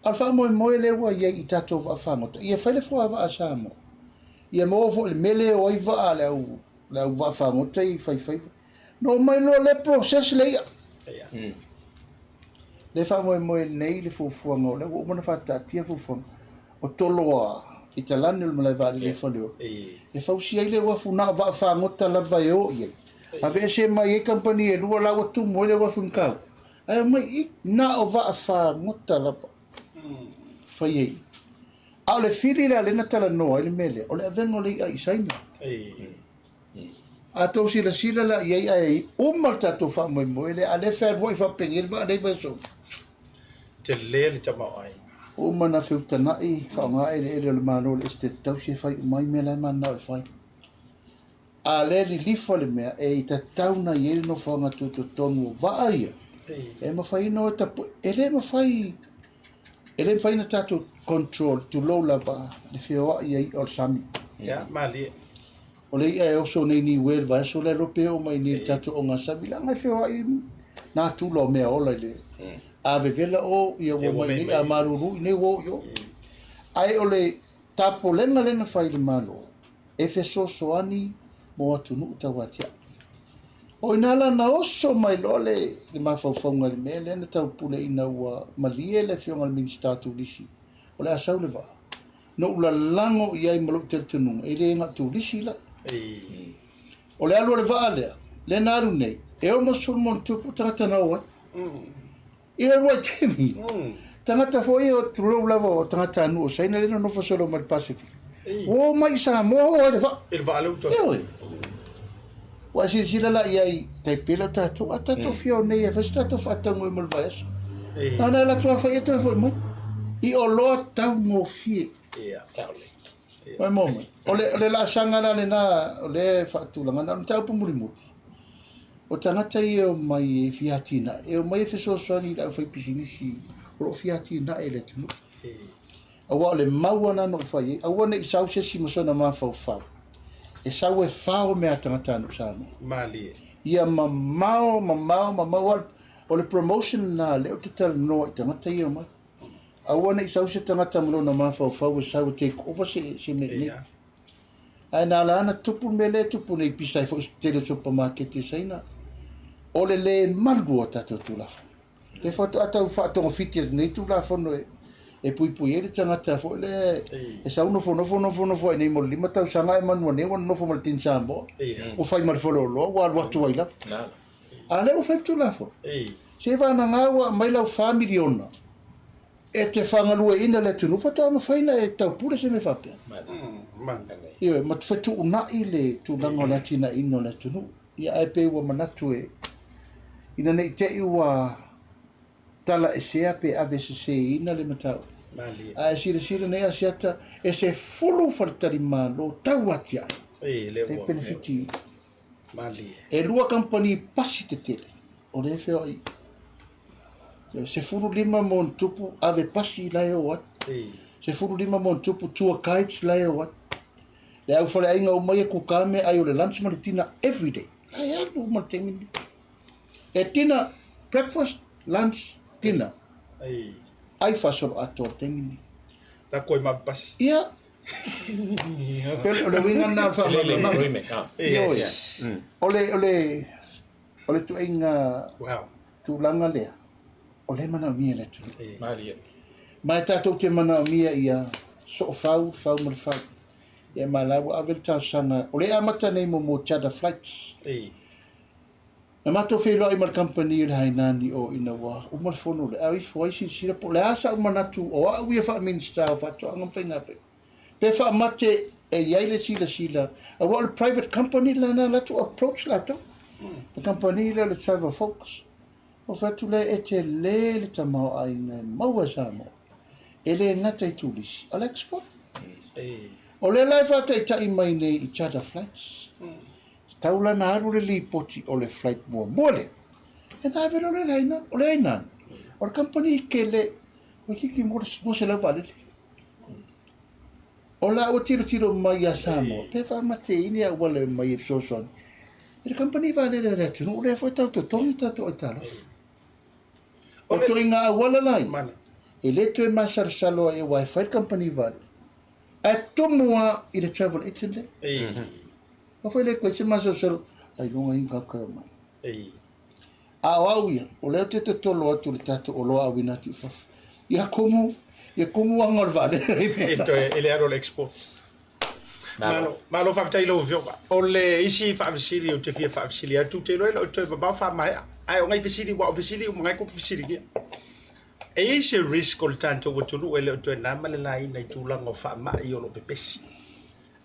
A o le faamoemoe lea ua i ai i tatou vaafagota, ia fai le fuavaa a Samoa, ia maua foi le mea lea e o ai vaa a le au, le au vaafagota i faifaiva. Na omai loa lea process le i'a. Lea e faamoemoe nei le fuafuaga o lea ua uma ona faataatia fuafuaga o Toloa i talane o le malae vaalele i Faleolo e fausia ai le uafu na o vaafagota lava e o i ai. Aveese mai ai kamupani e lua la ua tumu ai le uafu i Matautu ae omai i na o vaafagota lava fai ai. A o le fili la lea na talanoa ai le mea lea, o le avega o le i'a i Saina. A tou silasila la i ai ae uma le tatou faamoemoe lea, a lea e fealuai faapenei le vaa lea i Vaesoa. Tele le tamaoaiga. Ua uma ona feutaga'i faaaoga eleele o le Malo o le Esetete Tausi e fai uma ai mea la e mananao e fai. A lea e lilifa le mea e tatau ona i ai le nofoaga tutotonu o vaa ia e mafai ona o e tapue. E le mafai, e le mafai ona tatou control, tulou lava, le feoai ai o le sami. Ia, malie. O le i'a e oso nei Niue i le vaiaso lea lope e oo mai nei i le tatou ogasami, leaga e feoai natura o mea ola i le a vevela o, ia ua mai nei, a malulu i nei ua oo i o. Ae o le tapolega lea na fai i le Malo, e fesoasoani mo atunuu tauatiae. O i ina la na oso mai loa le mafaufauga i le mea lea na taupule ina ua malie le afioga i le Minisita o Turisi o le a sau le vaa. Na ou lalago i ai ma lou talitonuga, e le na o turisi la. O le alu o le vaa lea, lea na alu nei, e 60 ma ono tupu tagata na o ai. I le uluai taimi, tagata foi ia, tulou lava, o tagatanuu o Saina lea na nofo solo mai le Pasefika. Ua o mai i Samoa o ai le vaa. I le vaa lea ua toe. Ioe. Ua e silasila la i ai, tai pei la tatou, a tatou fia o nei e fai se tatou faatauga mo le vaiaso. Na ona alu atu lava fai ia toe foi mai. I oloa taugofie. Mai mo mai. O le, o le laasaga la lena o lea e faatulaga na o le mataupu mulimuli. O tagata ia e omai e fia atinae, e omai e fesoasoani i le aufaipisinisi o lo o fia atinae i le atunuu. Aua o le mau lava lena na ou fai ai, aua ne i sau se isi ma sona mafaufau, e sau e fao mea a tagatanuu Samoa. Malie. Ia mamao, mamao, mamao, aua o le promotion lena lea ou te talanoa i tagata ia e omai. Aua ne i sau se tagata ma lona mafaufau e sau e take over se, se mea nei. Ae na ala ona tupu le mea lea e tupu nei pisa ai foi i se tele o supamaketi i Saina, o le le malu o tatou Tulafono. Lea faatoa tau faatogafiti atu nei Tulafono e puipui ai le tagata foi lea e sau nofonofo nofonofo ai nei mo le 5 tausaga ae manua nei ua nonofo ma le tini Samoa, ua fai ma le faleoloa ua alu atu ai lava. A lea ua fai le Tulafono. Se vanaga ua aumai lau 4 miliona. E te fagalueina le atunuu, faatoa mafai ona e taupule se mea faapea. Ioe, ma fetuunai le tulaga o le atinaeina o le atunuu. Ia ae pei ua manatu e, ina ne i te i ua talaesea pe aveseseina le mataupu. A e silasila nei Asiata, e 10 faletalimalo tau atiae e penefiti. E lua kamupani pasi tetele o lea e feoai i. 15 ma ona tupu ave pasi la e o atu. 15 ma ona tupu tour guides la e o atu. Le au faleaiga uma ia kuka meaai o le lunch ma le dinner everyday. La e alu uma le taimi lenei. E dinner, breakfast, lunch, dinner. Ai faasoloatoa le taimi lenei. La koe ma pasi. Ia. Pele o le uiga lena o le faamalamalamaga. Ioe. O le, o le, o le tuaiga wow. tulaga lea, o lea e manaomia e le atunuu. Malie. Ma e tatou te manaomia ia soofau, fau ma le fau. Ia ma la ua ave le talosaga, o lea e amata nei mo mo charter flights. Na matou feiloai ma le kamupani o le Hainan i o ina ua uma le fono lea, a o ifo ai silasila po o le a sa'u manatu o a'u ia faa-Minisita o Faatoaga ma Faigafaiva pe faamate e i ai le silasila aua o le private company la na alu atu approach latou le kamupani lea o le Travel Focus. Ou fai atu lea e tele le tamaoaiga e maua e Samoa e le gata i turisi a o le export. O lea la e faataitai mai nei i charter flights. Tatau la ona alu le lipoti o le flight muamua lea, ia ona ave loa lea i le Hainan. O le Hainan, o le kamupani tele, toeitiiti 200 vaalele. O la ua tilotilo mai ia Samoa, pe faamate i ni auala e omai e fesoasoani i le kamupani vaalele a le atunuu lea foi e tau totogi tatou aitalafu. O ituaiga auala la ia, e le toe masalosalo ai aua e fai le kamupani vaalele. Ae tumu lava i le travel agent lea. Ka fai le koe se masalosalo, ailoga i ka koe mai. A o au ia, o lea ou te totolo atu i le tatou oloa auina atu i fafo. Ia kumu, ia kumu aga o le vaalele. E toe, e le alo le export. Malo, malo faafetai i lau Afioga. O le isi faafesili ou te fia faafesili atu, ou te iloa e le o toe mamao faamaea. Ae o nai fesili, aua o fesili uma nai tou fesiligia. E i ai se risk o le tatou atunuu e le o toe na ma le laina i tulaga o faamai o lo o pepesi.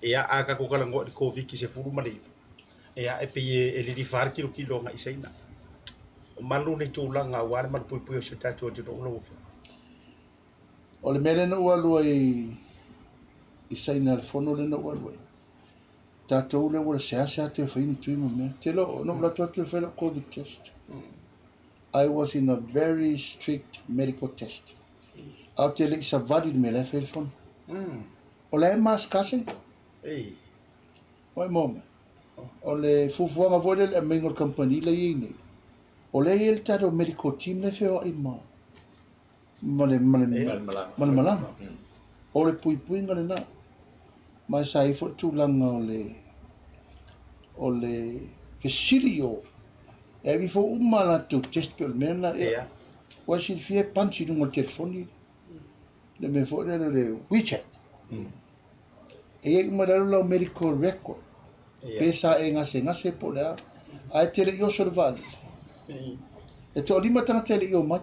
Ia, a tatou talanoa i le Koviti-19, ia, e pei e lilifa lava le tilotilo agai i Saina. O malu nei tulaga aua le malupuipuia o si o tatou atunuu lau Afioga. O le mea lea na ou alu ai i Saina i le fono lea na ou alu ai, tatou lea ua seasea toe fai ni tui ma mea. Te iloa na ou alu atu e fai lau Covid test. I was in a very strict medical test. Ae ou te le i savali i le mea la e fai ai le fono. O la e mask lava Ei. Wait a moment. O le fuafuaga foi lea i le aumaiga o le kamupani lea e i ai nei, o lea e i ai le tatou medical team lea e feoai ma ma le ma le ma le malaga. O le puipuiga lena. Ma sa i ai foi le tulaga o le o le fesili o e ave ifo uma a latou test pei o le mea lena. Ia. Ua silafia e punch i luga o le telefoni le mea foi lea o le WeChat. E i ai uma i lalo lau medical record. Pe sa e gasegase po o le a. Ae e te le i oso i le vaalele. E toalima tagata e le i omai.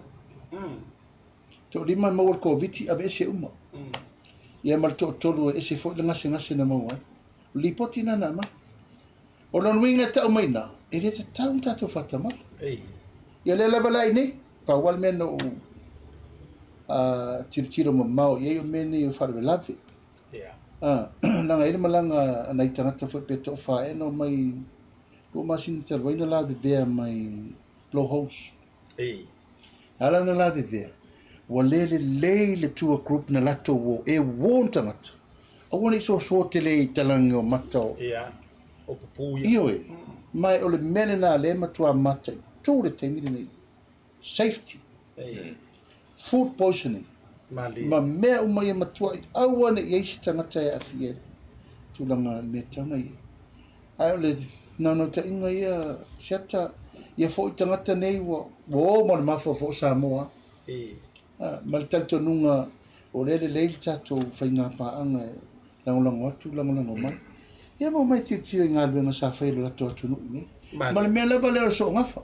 Toalima e maua i le Koviti aveese uma. Ia ma le toatolu e ese foi le gasegase na maua ai. O le lipoti lena na aumai. O lona uiga e tau mai i ina, e le tatau ona tatou faatamala. Ia lea lava la i inei, pau lava le mea na ou tilotilo mamao i ai o mea nei o faalavelave. Leaga e i ai le malaga a nai tagata foi pe toafa ea na omai 2 masina talu ai na lavevea mai blowholes. E ala ona lavevea, ua le lelei le tour group na latou o e warn tagata, aua ne i soso tele i talagi o mata o. Ia, o pupū ia. Ioe, ma o le mea lena lea e matua mataitu i le taimi lenei, safety, food poisoning, ma mea uma ia matuai aua ne i i ai se tagata e aafia i le tulaga i le mea e tatau ona i ai. Ae o le naunautaiga ia Siata, ia foi tagata nei ua o ma le mafaufau o Samoa. Ma le talitonuga o lea e lelei le tatou faiga paaga e lagolago atu, lagolago mai. Ia ma omai tilotilo i galuega sa fai e le latou atunuu i inei. Ma le mea lava lea o le soogafa.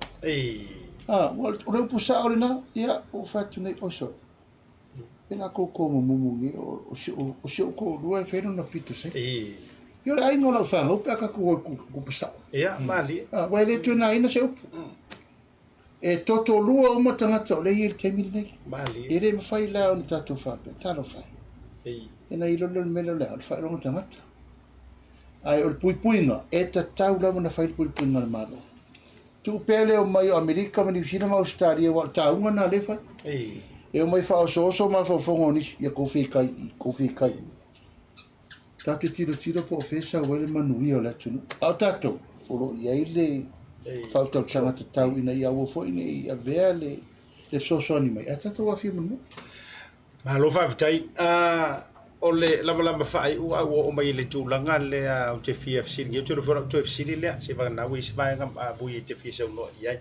O le upu sao lena, ia ua ou fai atu nei, oi sole. E lakou komamumu i o si o si ou koʻulua e fai lona pito saili. Ia o le aiga o lau fanau pe a tatou o i kupa sao. Ia, malie. Aua e le toe nāina se upu. E totolua uma tagata o lea e i ai i le taimi lenei. Malie. E le mafai la ona tatou faapea, talofa e. E na iloa lea o le mea lea o le a, o le faailoga tagata. Ae o le puipuiga, e tatau lava ona fai le puipuiga a le Malo. Tuu pea le omai o Amerika ma Niu Sila ma Ausetalia aua o le tauga lena lea e fai. E omai faaosooso mafaufauga o nisi, ia kou fekai i, kou fekai i. Tatou te tilotilo po o fea e sau ai le manuia o le atunuu. A o tatou, o lo o i ai le faautautaga tatau ina ia aua foi ne i avea le fesoasoani mai, ae tatou aafia mulimuli. Malo faafetai. O le lamalama faaiu a ua oo mai i le tulaga lea ou te fia fesiligia, ou te iloa foi o lau toe fesili lea, seivagana ua i ai se vaega vui e te fia saunoa i ai.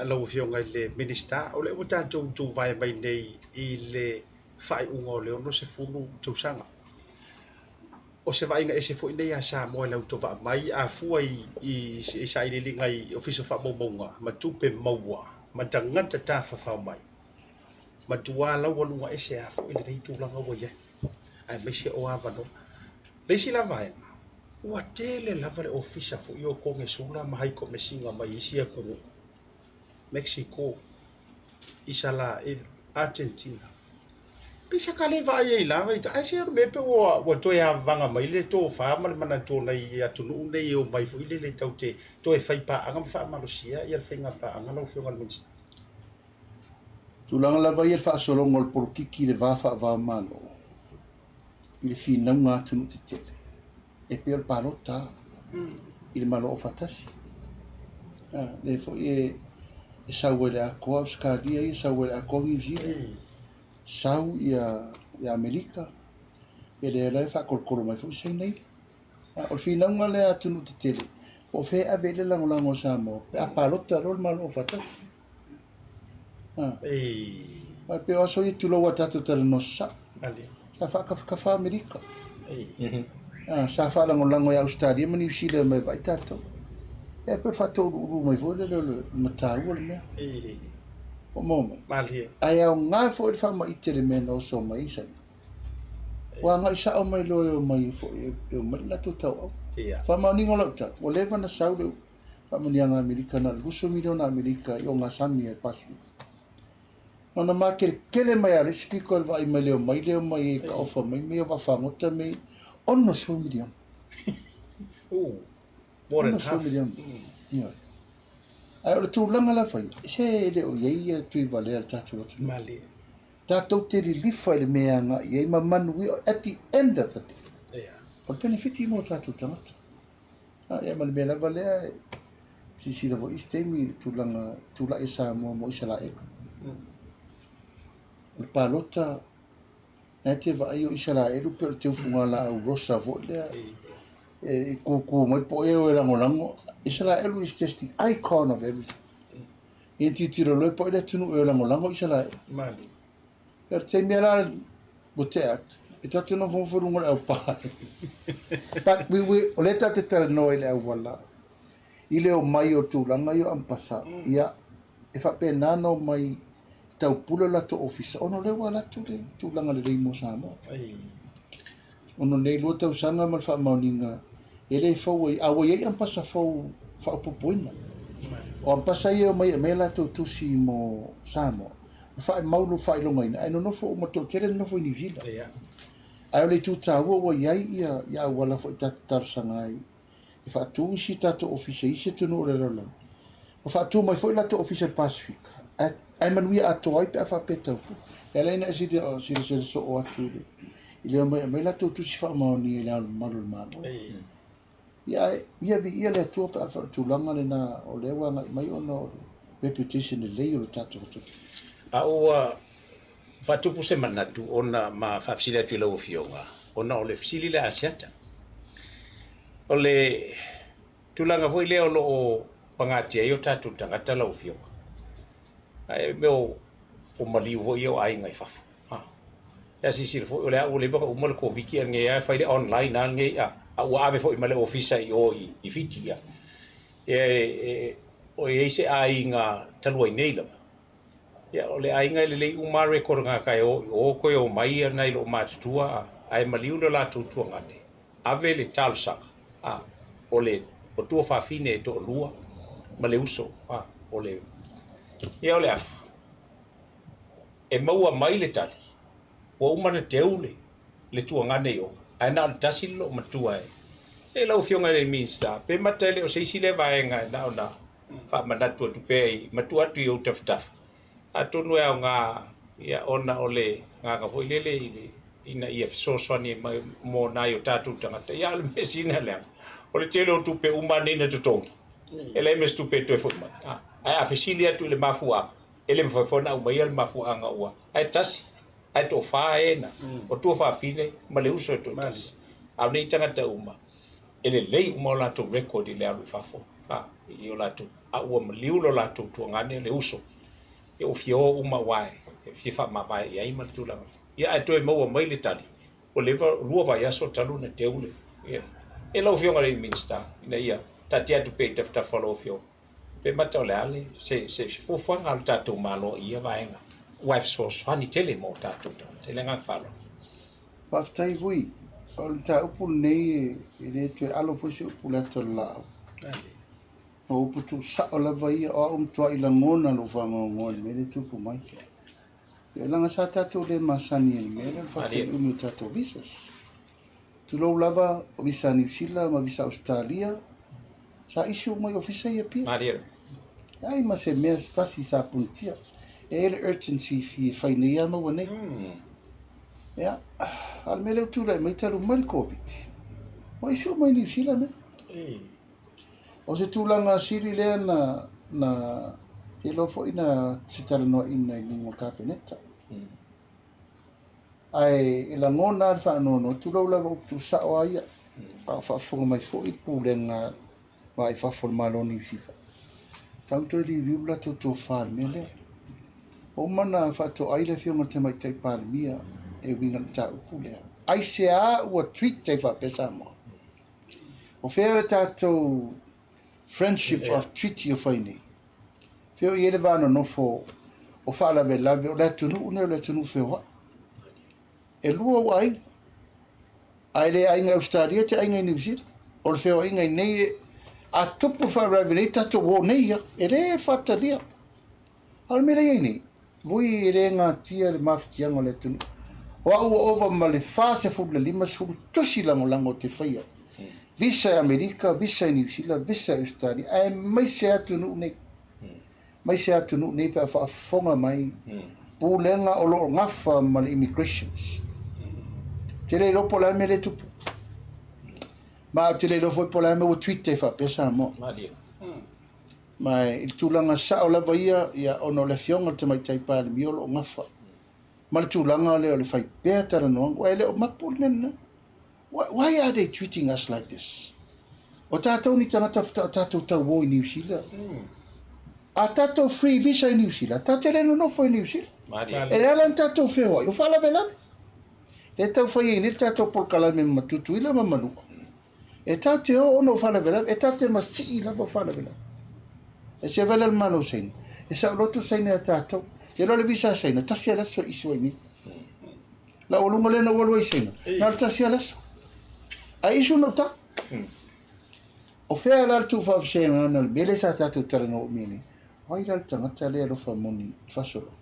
Lau Afioga i le Minisita, o lea ua tatou tuvae mai nei i le faaiuga o le 60 tausaga. O se vaaiga ese foi nei a Samoa i le autovaa mai, a fua i sailiiliga i Ofisa o Faamaumauga ma tupe maua ma tagata tafafao mai. Matua laualuga ese lava foi lenei tulaga ua i ai, aemaise o avanoa. Le isi la vaega, ua tele lava le ofisa foi o Konesula ma Haikomesinga mai isi atunuu, Mexico, Isalaelu, Argentina. Pei sa ka le vaai ai lava i ae se o le mea pe ua toe avaga mai le tofa ma le manatu o nai atunuu nei e omai foi lele tatou te toe fai paaga ma faamalosia le faiga paaga lau Afioga i le Minisita. Tulaga lava ia i le faasologa o le polokiki i le va faava-o-Malo i le finauga a atunuu tetele, e pei o le palota i le Malo Aufaatasi. Lea foi e sau ai le atoa Ausetalia ia, sau ai le atoa Niu Sila, sau ia Amerika, ia lea la e faatolotolo mai foi Saina ia. O le finauga lea a atunuu tetele, po o fea e ave i ai le lagolago a Samoa pe a palota loa le Malo Aufaatasi. Ae pei o aso ia tulou a tatou talanoa sasao. Sa faatafatafa Amerika. Sa faalagolago e Ausetalia ma Niu Sila e omai e vaai tatou. Ia pei o le faatouluulu mai foi lele o le mataua le mea. Ua maua mai. Ae aoga foi le faamaite i le mea na oso mai ai Saina. Ua agai sao mai loa e omai foi e omai le latou tauau. Faamaoniga o lau tala, ua leva ona sau le faamanuiaga Amerika na o le 20 miliona Amerika i ogasami a le Pasefika. Na ona makeletele mai lava o le isi piko i le vaai mai le omai le omai e taofa mai mea o vaafagota mea ia, 60 miliona. More than half. 60 miliona. Ioe. Ae o le tulaga lava ia, se e le o i ai ia Tuivalea i le tatou atunuu. Malie. Tatou te lilifa i le mea e agai i ai ma manuia at the end of the day. Yeah. O le penefiti mo tatou tagata. Ia ma le mea lava lea, e silasila foi isi taimi i le tulaga tulai a Samoa mo Isaraelu. O le palota, na e te vaai o Isaraelu pei o le teufugalaau rosa foi lea, e kūkū mai po o ea e lagolago. Isaraelu is just the icon of everything. Ia tilotilo loa po o ai le atunuu e lagolago Isaraelu. Malie. Ia o le taimi lava la ua tea atu, e tatou te nofonofo i luga o le aupā. But we, we, o lea tatou te talanoa i le auala, i le omai o tulaga ia o Ampasa, ia, e faapena ona omai e taupule o latou ofisa, ona o lea ua alu atu le tulaga lelei mo Samoa. Ona o nei lua tausaga ma le faamaoniga, e le fou ai, a ua i ai Ampasa fou faaopoopoina. O Ampasa ia e omai e aumai a latou tusi mo Samoa, na faaimau lo faailogaina ae nonofo uma toatele nonofo i Niu Sila. Ae o le itu taua ua i ai ia, ia auala foi tatou talosaga ai e faatu isi tatou ofisa i isi atunuu o le lalolagi. Ua faatu mai foi latou ofisa i le Pasefika, ae, ae manuia atoa ai pe a faapea e taupule. E ala ai ona e silasila soo atu i le, i le omai e aumai latou tusi faamaonia i le Ao Mamalu o le Malo. Ia, ae, ia viia le Atua pe a faapea o le tulaga lena o lea ua agai mai ona o le reputation lelei o le tatou atunuu. A ua faatupu se manatu ona ma faafesili atu i lau Afioga, ona o le fesili lea a Asiata. O le tulaga foi lea o lo o pagatia ai o tatou tagata lau Afioga, ae mea o maliu foi ia o aiga i fafo. Ia silasila foi o lea ua leva ona uma le Koviti a lenei lava e fai le online lava lenei a ua ave foi ma le ofisa i o i Fiti. Ia, e, o i ai se aiga talu ai nei lava. Ia, o le aiga e lelei uma lava record a gata e o i o toe o mai ia nai loomatutua ae maliu le latou tuagane, ave le talosaga, a, o le o tuafafine e toalua ma le uso, a, o le, ia o le afu, e maua mai le tali, ua uma ona teu le, le tuagane i o, ae na o le tasi le loomatua e, e lau Afioga i le Minisita, pe mata e le o se isi lea vaega e na ona faamanatu atu pea i matua atu i ou tafatafa, atonu e aoga ia, ona o le agaga foi lele i le, ina ia fesoasoani mai mo nai o tatou tagata. Ia, a o le mea sina leaga, o le tele o tupe uma nei na totogi, e leai ma se tupe e toe foi mai. Ae a fesili atu i le mafuaaga, e le mafai foi ona aumaia le mafuaaga ua, ae tasi, ae toafa e na, o tuafafine ma le uso e toatasi. A o nei tagata uma, e lelei uma o latou record i le alu i fafo, a, i o latou, a ua maliu lo latou tuagane le uso, ia ua fia o uma aua e fia faamavae i ai ma le tulaga. Ia ae toe maua mai le tali, ua leva, lua vaiaso talu ona teu le, ia, e lau Afioga i le Minisita, ina ia taatia atu pea i tafatafa o lau Afioga, pe mata o le a le, se, se fuafuaga a le tatou Malo i ia vaega, aua e fesoasoani tele mo tatou tagata. I le agaga faaaloalo. Faafetai Vui. O le mataupu lenei e le toe alo foi se upu i le ata o le laau. O upu tuusao lava ia, o au e matuai lagona lou faanoanoa i le mea lea e tupu mai. Ia leaga sa tatou le masani i le mea lea o le faatali umi o tatou visas. Tulou lava, o visa a Niu Sila ma visa a Ausetalia, sa issue uma i ofisa i Apia. Malie. Leai ma se mea se tasi sa punitia. E i ai le urgency e fai nei lava maua nei. Ia, a o le mea lea ua tulai mai talu mai le Covid, ua issue uma i Niu Sila mea. O se tulaga sili lea na, na, te iloa foi na se talanoaina i luga o le Kapeneta. Ae e lagona lava le faanoanoa, tulou lava upu tuusao lava ia, a o faafofoga mai foi le Pulega Va i Fafo o le Malo o Niu Sila, tatau ona toe liuliu le latou tofa i le mea lea. Ua uma ona faatoai le Afioga i le Tamaitai Palemia e uiga i le mataupu lea. Aisea ua treat ai faapea Samoa? O fea le tatou friendship of treaty o fai nei? Fea o i ai le va nonofo o faalavelave o le atunuu nei o le atunuu feoai. E lua ou aiga. Ae le aiga i Ausetalia e te aiga i Niu Sila. O le feoaiga i nei, a tupu le faalavelave nei, tatou o nei ia. E le faatalia. A o le mea lea e i ai nei, vui e le gatia le mafatiaga o le atunuu. O au ua ova ma le 40 i le 50 tusi lagolago ou te faia. Visa i Amerika, visa i Niu Sila, visa i Ausetalia, aemaise atunuu nei. Aemaise atunuu nei pe a faafofoga mai pulega o lo o gafa ma le immigrations. Ou te le iloa po o le a le mea lea e tupu. Ma ou te le iloa foi po o le a le mea ua treat ai faapea Samoa. Ma i le tulaga sao lava ia, ia ona o le Afioga i le Tamaitai Palemia o lo o gafa ma le tulaga lea o le fai pea talanoaga, aua e le o mapu le mea lena. Why are they treating us like this? O tatou ni tagata faatoa tatou tauo i Niu Sila. A tatou free visa i Niu Sila, tatou te le nonofo i Niu Sila. E le ala ona tatou feoai, o faalavelave. Lea e tau fai ai nei le tatou polokalame ma Tutuila ma Manua. E tatou te o ona o faalavelave, e tatou te masii lava o faalavelave. E se vaai la le Malo o Saina, e saoloto Saina ia tatou. Te iloa le visa a Saina, tasi lava le aso e issue ai nei. Laualuga lea na ou alu ai i Saina, na o le tasi lava le aso. Ae issue na uta. O fea la le tuufaafesega o le mea lea sa tatou talanoa umi ai nei? O ai la le tagata lea alofa moni i le faasologa?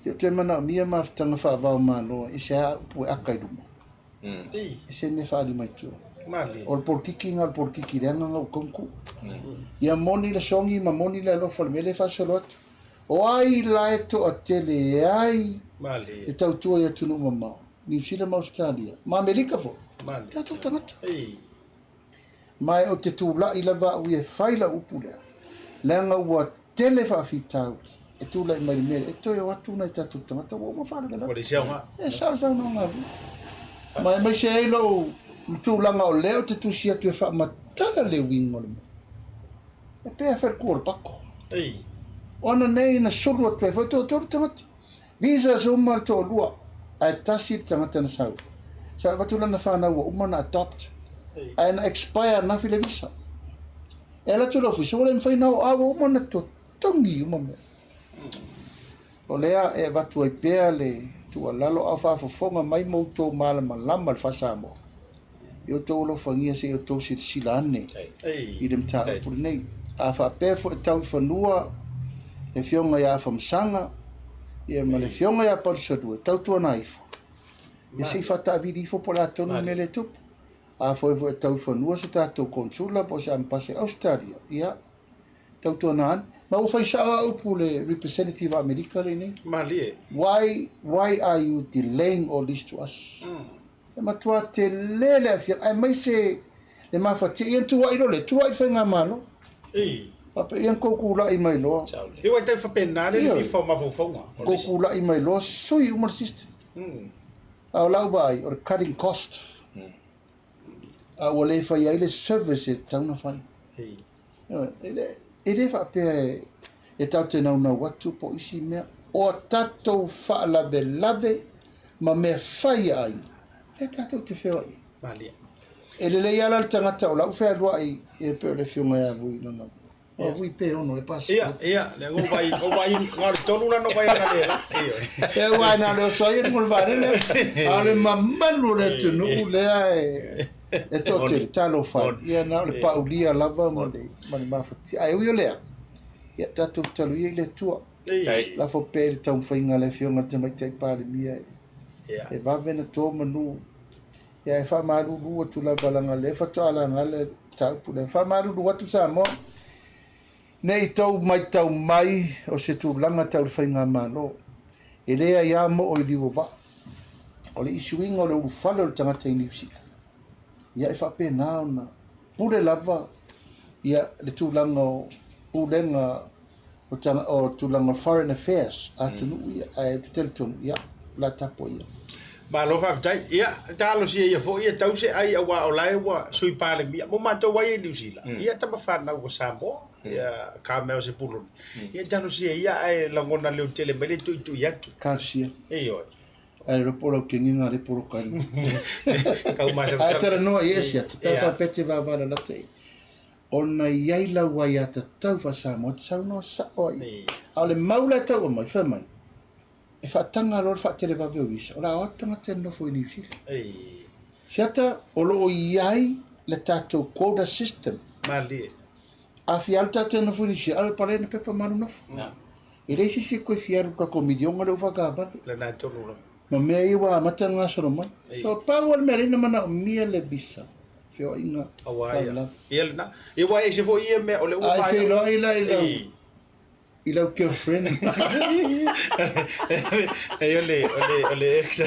Ou te manaomia mafutaga faava-o-Malo i se a upu e aka i luma. E se mea faalima i tua. O le polokiki na o le polokiki leaga na ua tonu. Ia moni le sogi ma moni le alofa o le mea lea e faasolo atu. O ai la e toatele ai le tautua i atunuu mamao, Niu Sila ma Ausetalia, ma Amerika foi, tatou tagata. Ma ou te tulai lava au ia e fai lau upu lea, leaga ua tele faafitauli e tulai mai le mea lea, e toe o atu nai tatou tagata ua uma faalavelave. E sao le saunoaga a Vui. Ma aemaise ai lou tulaga o lea ou te tusi atu e faamatala le uiga o le mea. E pei e fai le ku o le pako. O ana nei na sulu atu ai foi toatolu tagata. Visas uma le toalua, ae tasi le tagata na sau. Sa avatu lana fanau ua uma ona adopt, ae na expire ananafi le visa. E alu atu le ofisa, ua le mafai ona oo, a ua uma ona totogi uma mea. O lea e avatu ai pea le tuualalo a o faafofoga mai ma outou malamalama i le faa-Samoa, ia outou alofagia se i outou silasila ane i le mataupu lenei. A faapea foi e tau i fanua le Afioga ia Afamasaga ia ma le Afioga ia Palusalua, tautuana ifo, ia se i faataavili ifo po o le a tonu le mea lea e tupu. A foi foi e tau i fanua se tatou Konsula po o se Amepasa i Ausetalia, ia tautuana ane. Ma ua fai sao lava upu le representative a Amerika lea i inei. Malie. Why, why are you delaying all this to us? E matua tele le afiaga, aemaise le mafatia. Ia na tuuai loa le, tuuai le faigamalo. Ei. Faapea, ia na kou kula'i mai loa. Ia ua tau faapena le lilifa o mafaufauga. Kou kula'i mai loa, sui uma le system. A o lau vaai, o le cutting cost. A ua le fai ai le service e tatau ona fai. E le faapea e tatou te naunau atu po o isi mea. O a tatou faalavelave ma mea fai a aiga, lea tatou te feoai ai. E lelei lava la le tagata o la ua fealuai e pei o le afioga ia Vui lona Ia vui pe ono e pasi. Ia, ia, le ngo vai, ngo vai, ngo le tolu la no vai na le la. Ia ua na le oso ai mo le valele. A le mamalu o le atunuu lea e e toatele talofa. Ia na o le paulia lava ma le ma le mafatia. Ae ui o lea, ia tatou tatalo ia i le Atua. Lafo pea i le taumafaiga a le Afioga i le Tamaitai Palemia e vave ona to manu. Ia e faamalulu atu lava leaga o lea faatoa laga le mataupu lea. E faamalulu atu Samoa, ne i tou matau mai o se tulaga tau le faigamalo, e leai lava moo i liu o vaa. O le isuiga o le ulufale o le tagata i Niu Sila, ia e faapena ona pule lava ia le tulaga o pulega o tulaga o foreign affairs a atunuu ia, ae ou te talitonu, ia, o le a tapuaia. Malo faafetai. Ia, talosia ia foi e tau se ai aua o la e ua Sui Palemia mo matou ai i Niu Sila. Ia tama fanau a Samoa, ia ka mea o se puloli. Ia talosia ia ae lagona leotele mai le tuitui atu. Talosia. Ioe. Ae le po lau kegiga le poloka i Kau masalosalo. Ae talanoa i esi atu, pe a faapea te vavalalata i. Ona i ai lau aiatatau faa-Samoa e te saunoa sao ai. A o le mau la e tau aumai, fai mai, e faataga loa le faatelevave o visa, o le a o atu tagata e nonofo i Niu Sila. Siata, o lo o i ai le tatou quota system. Malie. A fia alu tatou e nonofo i Niu Sila, alu e palena pepa ma alu nofo. E leai se isi e toe fia alu i le tatou miliona lea ua faataavale. Lena tonu lava. Ma mea ia ua amata ona gasolo mai. So, pau lava le mea lea na manaomia le visa. Feoaiga Aua ia. Ia lena. Ia ua ese foi ia mea o le ua Ai feiloai la i lau i lau girlfriend. Ei o le o le o le ex.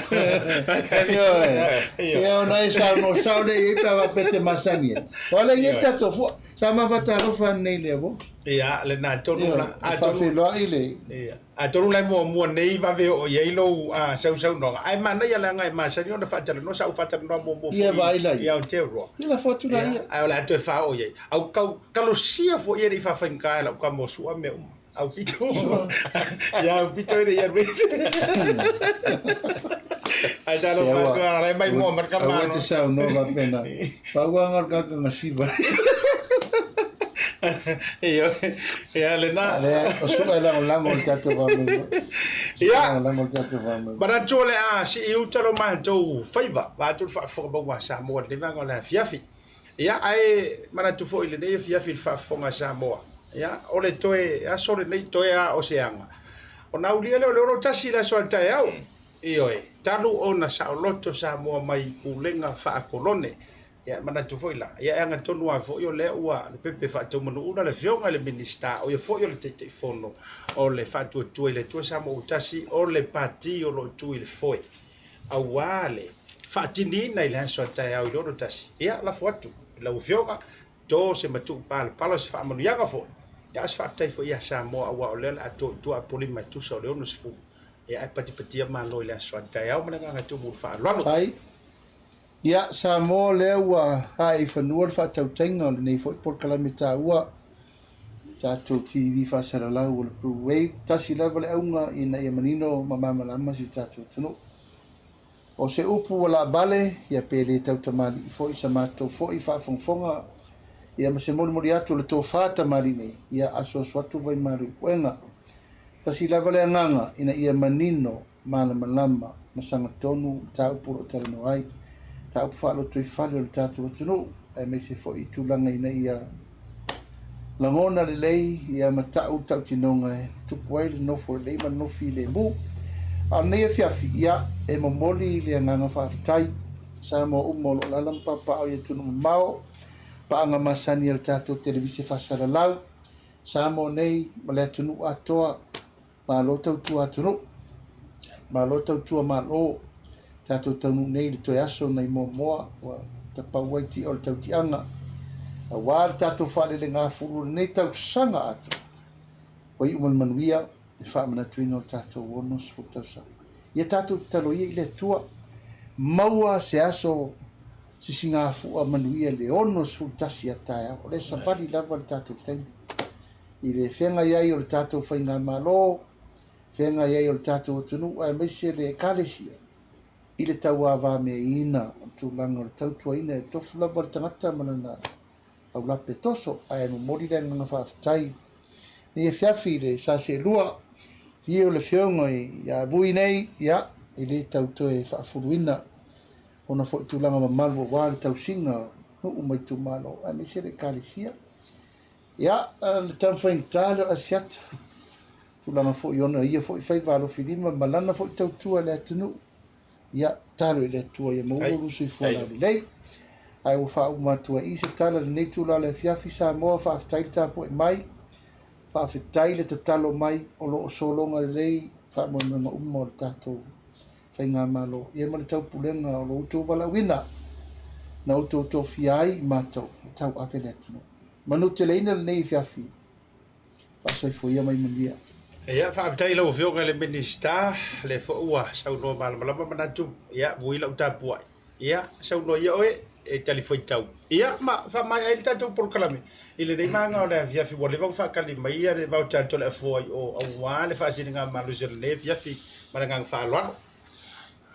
Ia ona e saunoa sao lea i ai pe a faapea te masani ai. O le ia tatou fua. Sa mafatalofa nei lea vo. Ia lena tonu la. A faafeiloai le. Ia. Atonu la e muamua nei vave oo i ai lou sausaunoaga, ae manaia leaga e masani ona faatalanoa, sa ou faatalanoa muamua foi Ia vaai la i ia. Aotearoa. Ia lafo atu la ia. Ae o le a toe faaoo i ai. Au kau kalosia foi e le i faafaigata e lau tama o Sua mea uma. Au pito. Ia au pito e le i alu ese. Ae talofa atu a la e mai mua mai le Aua e te saunoa faapena. Pau lava o le tagata siva. Ia lena. Lea, o Sua e lagolago i le tatou faamoemoe. Ia. Lagolago i le tatou faamoemoe. Manatu o le a sii uta lo matou faiva, vaeatu le faafofoga mauga a Samoa i lenei vaega o le afiafi. Ia, ae manatu foi i lenei afiafi i le faafofoga a Samoa, ia, o le toe aso lenei, toe a o se aga, ona aulia lea o le 61 i le aso a le taeao. Ioe, talu ona saoloto Samoa mai pulega faakolone. Ia, e manatu foi la, ia e agatonu lava foi o lea ua pepe faataumanuuna le Afioga i le Minisita, o ia foi o le Taitaifono o le Faatuatua i le Atua Samoa ua Tasi, o le Pati o lo o tu i le foe, aua le faatiniina i le aso a taeao i le 61. Ia, lafo atu i lau Afioga, to se matuu palapala, o se faamanuiaga foi, ia, o se faafetai foi ia Samoa, aua o lea o le a to i tua Apolima e tusa o le 60. Ia, ae patipatia Malo i le aso a taeao ma le agaga tumu i le faaaloalo. Ai. Ia, Samoa, lea ua ae i fanua le faatautaiga o lenei foi polokalame taua, tatou TV faasalalau o le Blue Wave. Tasi lava le auga ina ia manino ma malamalama si o tatou atunuu. O se upu ua laavale, ia pe le tau tamalii foi sa matou foi faafogafoga, ia ma se molimoli atu o le tofa tamalii nei, ia asuasu atu vaimalu i puega. Tasi lava le agaga ina ia manino, malamalama ma sagatonu mataupu o lo o talanoa ai, mataupu faalotoifale o le tatou atunuu, aemaise foi i tulaga ina ia lagona lelei ia ma ta'u le tautinoga e tupu ai le nofo lelei ma le nofo filemu. A o lenei afiafi, ia, e momoli le agaga faafetai Samoa uma o lo o alaala ma papaaao i atunuu mamao, paaga masani a le tatou televise faasalalau, Samoa nei ma le atunuu atoa, malo tautua atunuu, malo tautua malo, tatou taunuu nei i le toe aso nai Moamoa ua tapau ai tia o le tautiaga, aua le tatou faalelegafulu i lenei tausaga atoa, ua iu ma le manuia le faamanatuina o le tatou 60 tausaga. Ia tatou tatalo ia i le Atua, maua se aso sisigafua manuia le 61 a taeao. O lea e savali lava le tatou taimi i le feagai ai o le tatou faigamalo, feagai ai o le tatou atunuu aemaise le Ekalesia i le tauavameaina o le tulaga o le tautuaina e tofu lava le tagata ma lana aulape toso. Ae momoli le agaga faafetai nei afiafi i le Saselua, afio o le Afioga ia Vui nei, ia, e le tau toe faafuluina ona foi tulaga mamalu aua le tausiga o nuu ma itumalo aemaise le Ekalesia. Ia, le taumafai lea o Asiata, tulaga foi ona ia foi faiva alofilima ma lana foi tautua i le atunuu. Ia, tatalo i le Atua ia maua lou soifua laulelei. Ae ua faauma atu ai i se tala i lenei itula o le afiafi, Samoa, faafetai le tapuai mai, faafetai le tatalo mai, o lo o sologa lelei faamoemoega uma o le tatou faigamalo, ia ma le taupulega o lo outou valaauina na outou tofia ai i matou e tauave le atunuu. Manuteleina lenei afiafi. Faasoifua ia mai manuia. Ia, faafetai i lau Afioga i le Minisita, lea foi ua saunoa malamalama manatu, ia, vui lau tapuai. Ia, saunoa ia oe e talifuaitau. Ia, ma faamaea ai le tatou polokalame i lenei vaega o le afiafi ua leva ona faatali mai ia le vaote atu o le afoa i o aua le faasiligamalosi o lenei afiafi ma le agaga faaaloalo.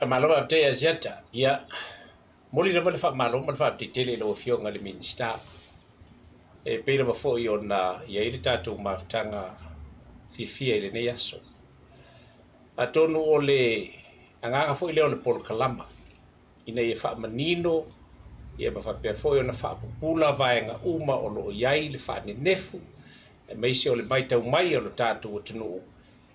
Faamalo faafetai Asiata. Ia, momoli lava le faamalo ma le faafetai tele i lau Afioga i le Minisita. E pei lava foi ona i ai le tatou mafutaga fiafia i lenei aso. Atonu o le agaga foi lea o le polokalama ina ia faamanino ia ma faapea foi ona faapupula vaega uma o lo o i ai le faanenefu aemaise o le matau mai o le tatou atunuu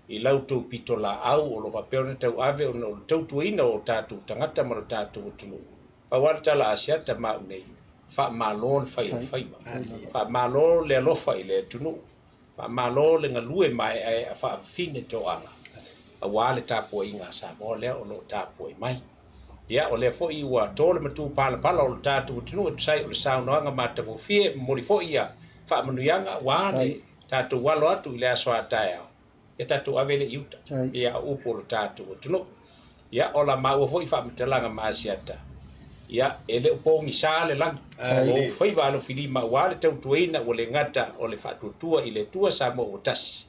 i la outou pitolaau o lo o faapea ona tauave ona o le tautuaina o tatou tagata ma lo tatou atunuu. Pau lava le tala a Asiata ma au nei, faamalo le fai o le faiva, faamalo le alofa i le atunuu, faamalo le galue maeaea faafafine toaga aua le tapuaiga a Samoa lea o lo o tapuai mai. Ia, o lea foi ua to le matupalapala o le tatou atunuu e tusa ai o le saunoaga matagofie, e momoli foi ia faamanuiaga aua le tatou alo atu i le aso a taeao, ia tatou ave lea i uta, ia o upu o le tatou atunuu. Ia, o la maua foi faamatalaga ma Asiata, ia, e le o pogisa le lagi, o ou faiva alofilima aua le tautuaina ua le gata o le faatuatua i le Atua Samoa ua tasi,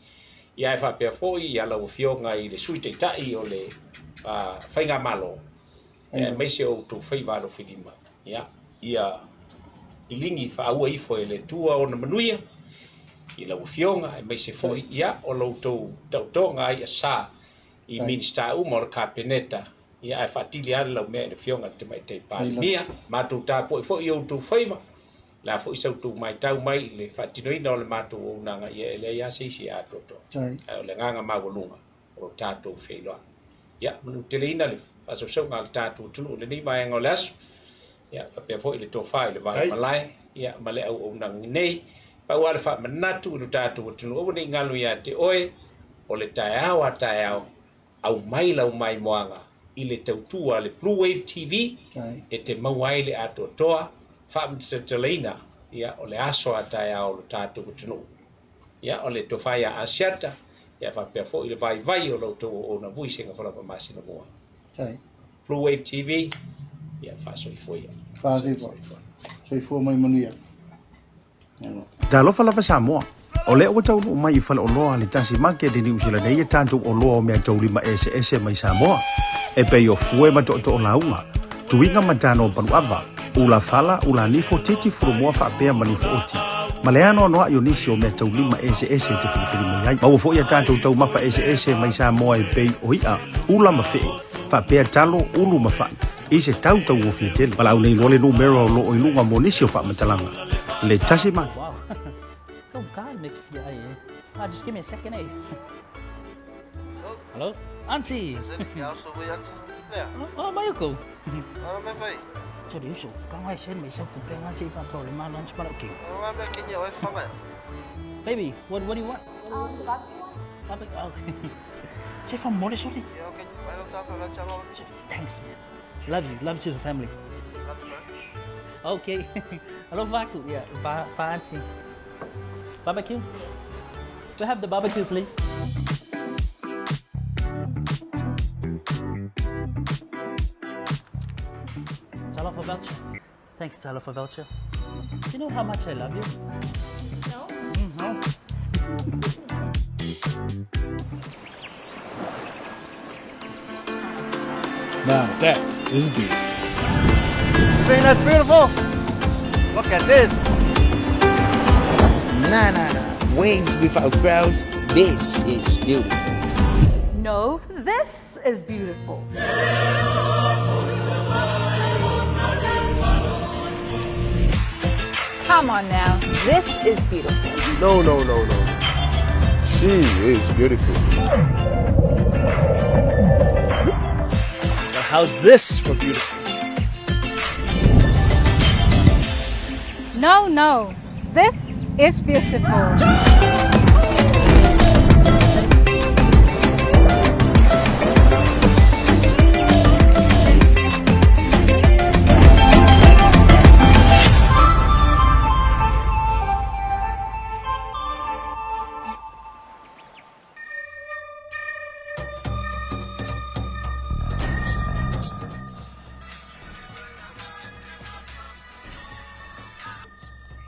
ia ae faapea foi ia lau Afioga i le Sui Taitai o le Faigamalo, aemaise o outou faiva alofilima, ia, ia liligi faaua ifo e le Atua ona manuia i lau Afioga, aemaise foi ia o lo outou taotoga ai asa i Minisita uma o le Kapeneta, ia ae faatili lava le laumea i le Afioga i le Tamaitai Palemia. Matou tapuai foi i outou faiva, o le a foi sa outou matau mai i le faatinoina o le matou auaunaga, ia e leai lava se isi e atoatoa, ae o le agaga maualuga o lo tatou feiloai. Ia, manuteleina le faasausauga a le tatou atunuu i lenei vaega o le aso, ia faapea foi le tofa i le vai malae, ia ma le auaunaga nei. Pau lava le faamanatu i lo tatou atunuu, aua ne i galo ia te oe, o le taeao a taeao, aumai lau maimoaga i le tautua a le Blue Wave TV e te maua ai le atoatoa faamatalaina ia o le aso a taeao o lo tatou atunuu. Ia, o le tofa ia Asiata, ia faapea foi le vaivai o la outou auauna vui Sega Falafa Masina mua. Blue Wave TV, ia faasoifua ia. Faasoifua. Soifua mai manuia. Talofa lava Samoa. O lea ua taunuu mai i faleoloa a le Tasi Market i Niu Sila nei e tatou oloa o meataulima eseese mai Samoa, e pei o fue ma tootoo lauga, tuiga ma tano paluava, ula fala, ula nifo, titi furumoa faapea ma nifo oti. ma le anoanoai o nisi o meataulima eseese e te filifili mai ai. Maua foi a tatou taumafa eseese mai Samoa e pei o i'a, ula ma fe'e, faapea talo, ulu ma fa'i, i se tau tauofie tele. Valaau nei loa le numera o lo o i luga mo nisi o faamatalaga. Le tasi ma. Hello? Auntie! Baby, what, what do you want? The barbecue one? Barbecue. Oh. Thanks. Love you. Love to the family. Okay. Hello, Vaku. Yeah, va, va auntie. Barbecue? We have the barbecue, please. Talofa voucher. Thanks, Talofa voucher. Do you know how much I love you? No? No. Now that is beef. You think that's beautiful? Look at this. Nah, nah, nah. Waves without crowds. This is beautiful. No, this is beautiful. Come on now. This is beautiful. No, no, no, no. She is beautiful. Now how's this for beautiful? No, no. This is beautiful.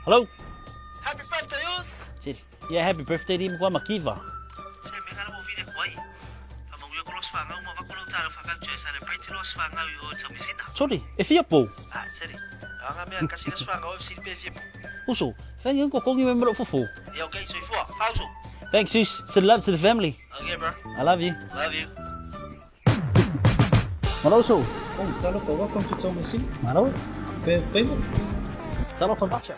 Hello? Happy birthday, us! Yeah, happy birthday to kwa Makiva. Se me kana mo vine kwai. Fa mo ko los fanga uma va ko lo talo fa ka celebrate los fanga o tamisina. Sorry, e fia po. Ah, seri. Anga me kasi los fanga o fsi pe fia po. Uso, whangi ko kongi me mero fufu. Yeah, okay, so ifua. Fauso. Thanks, sis. Send love to the family. Okay, bro. I love you. Love you. Malo uso. Oh, talofa, welcome to Tomasina. Malo. Pe pemo. Talofa voucher.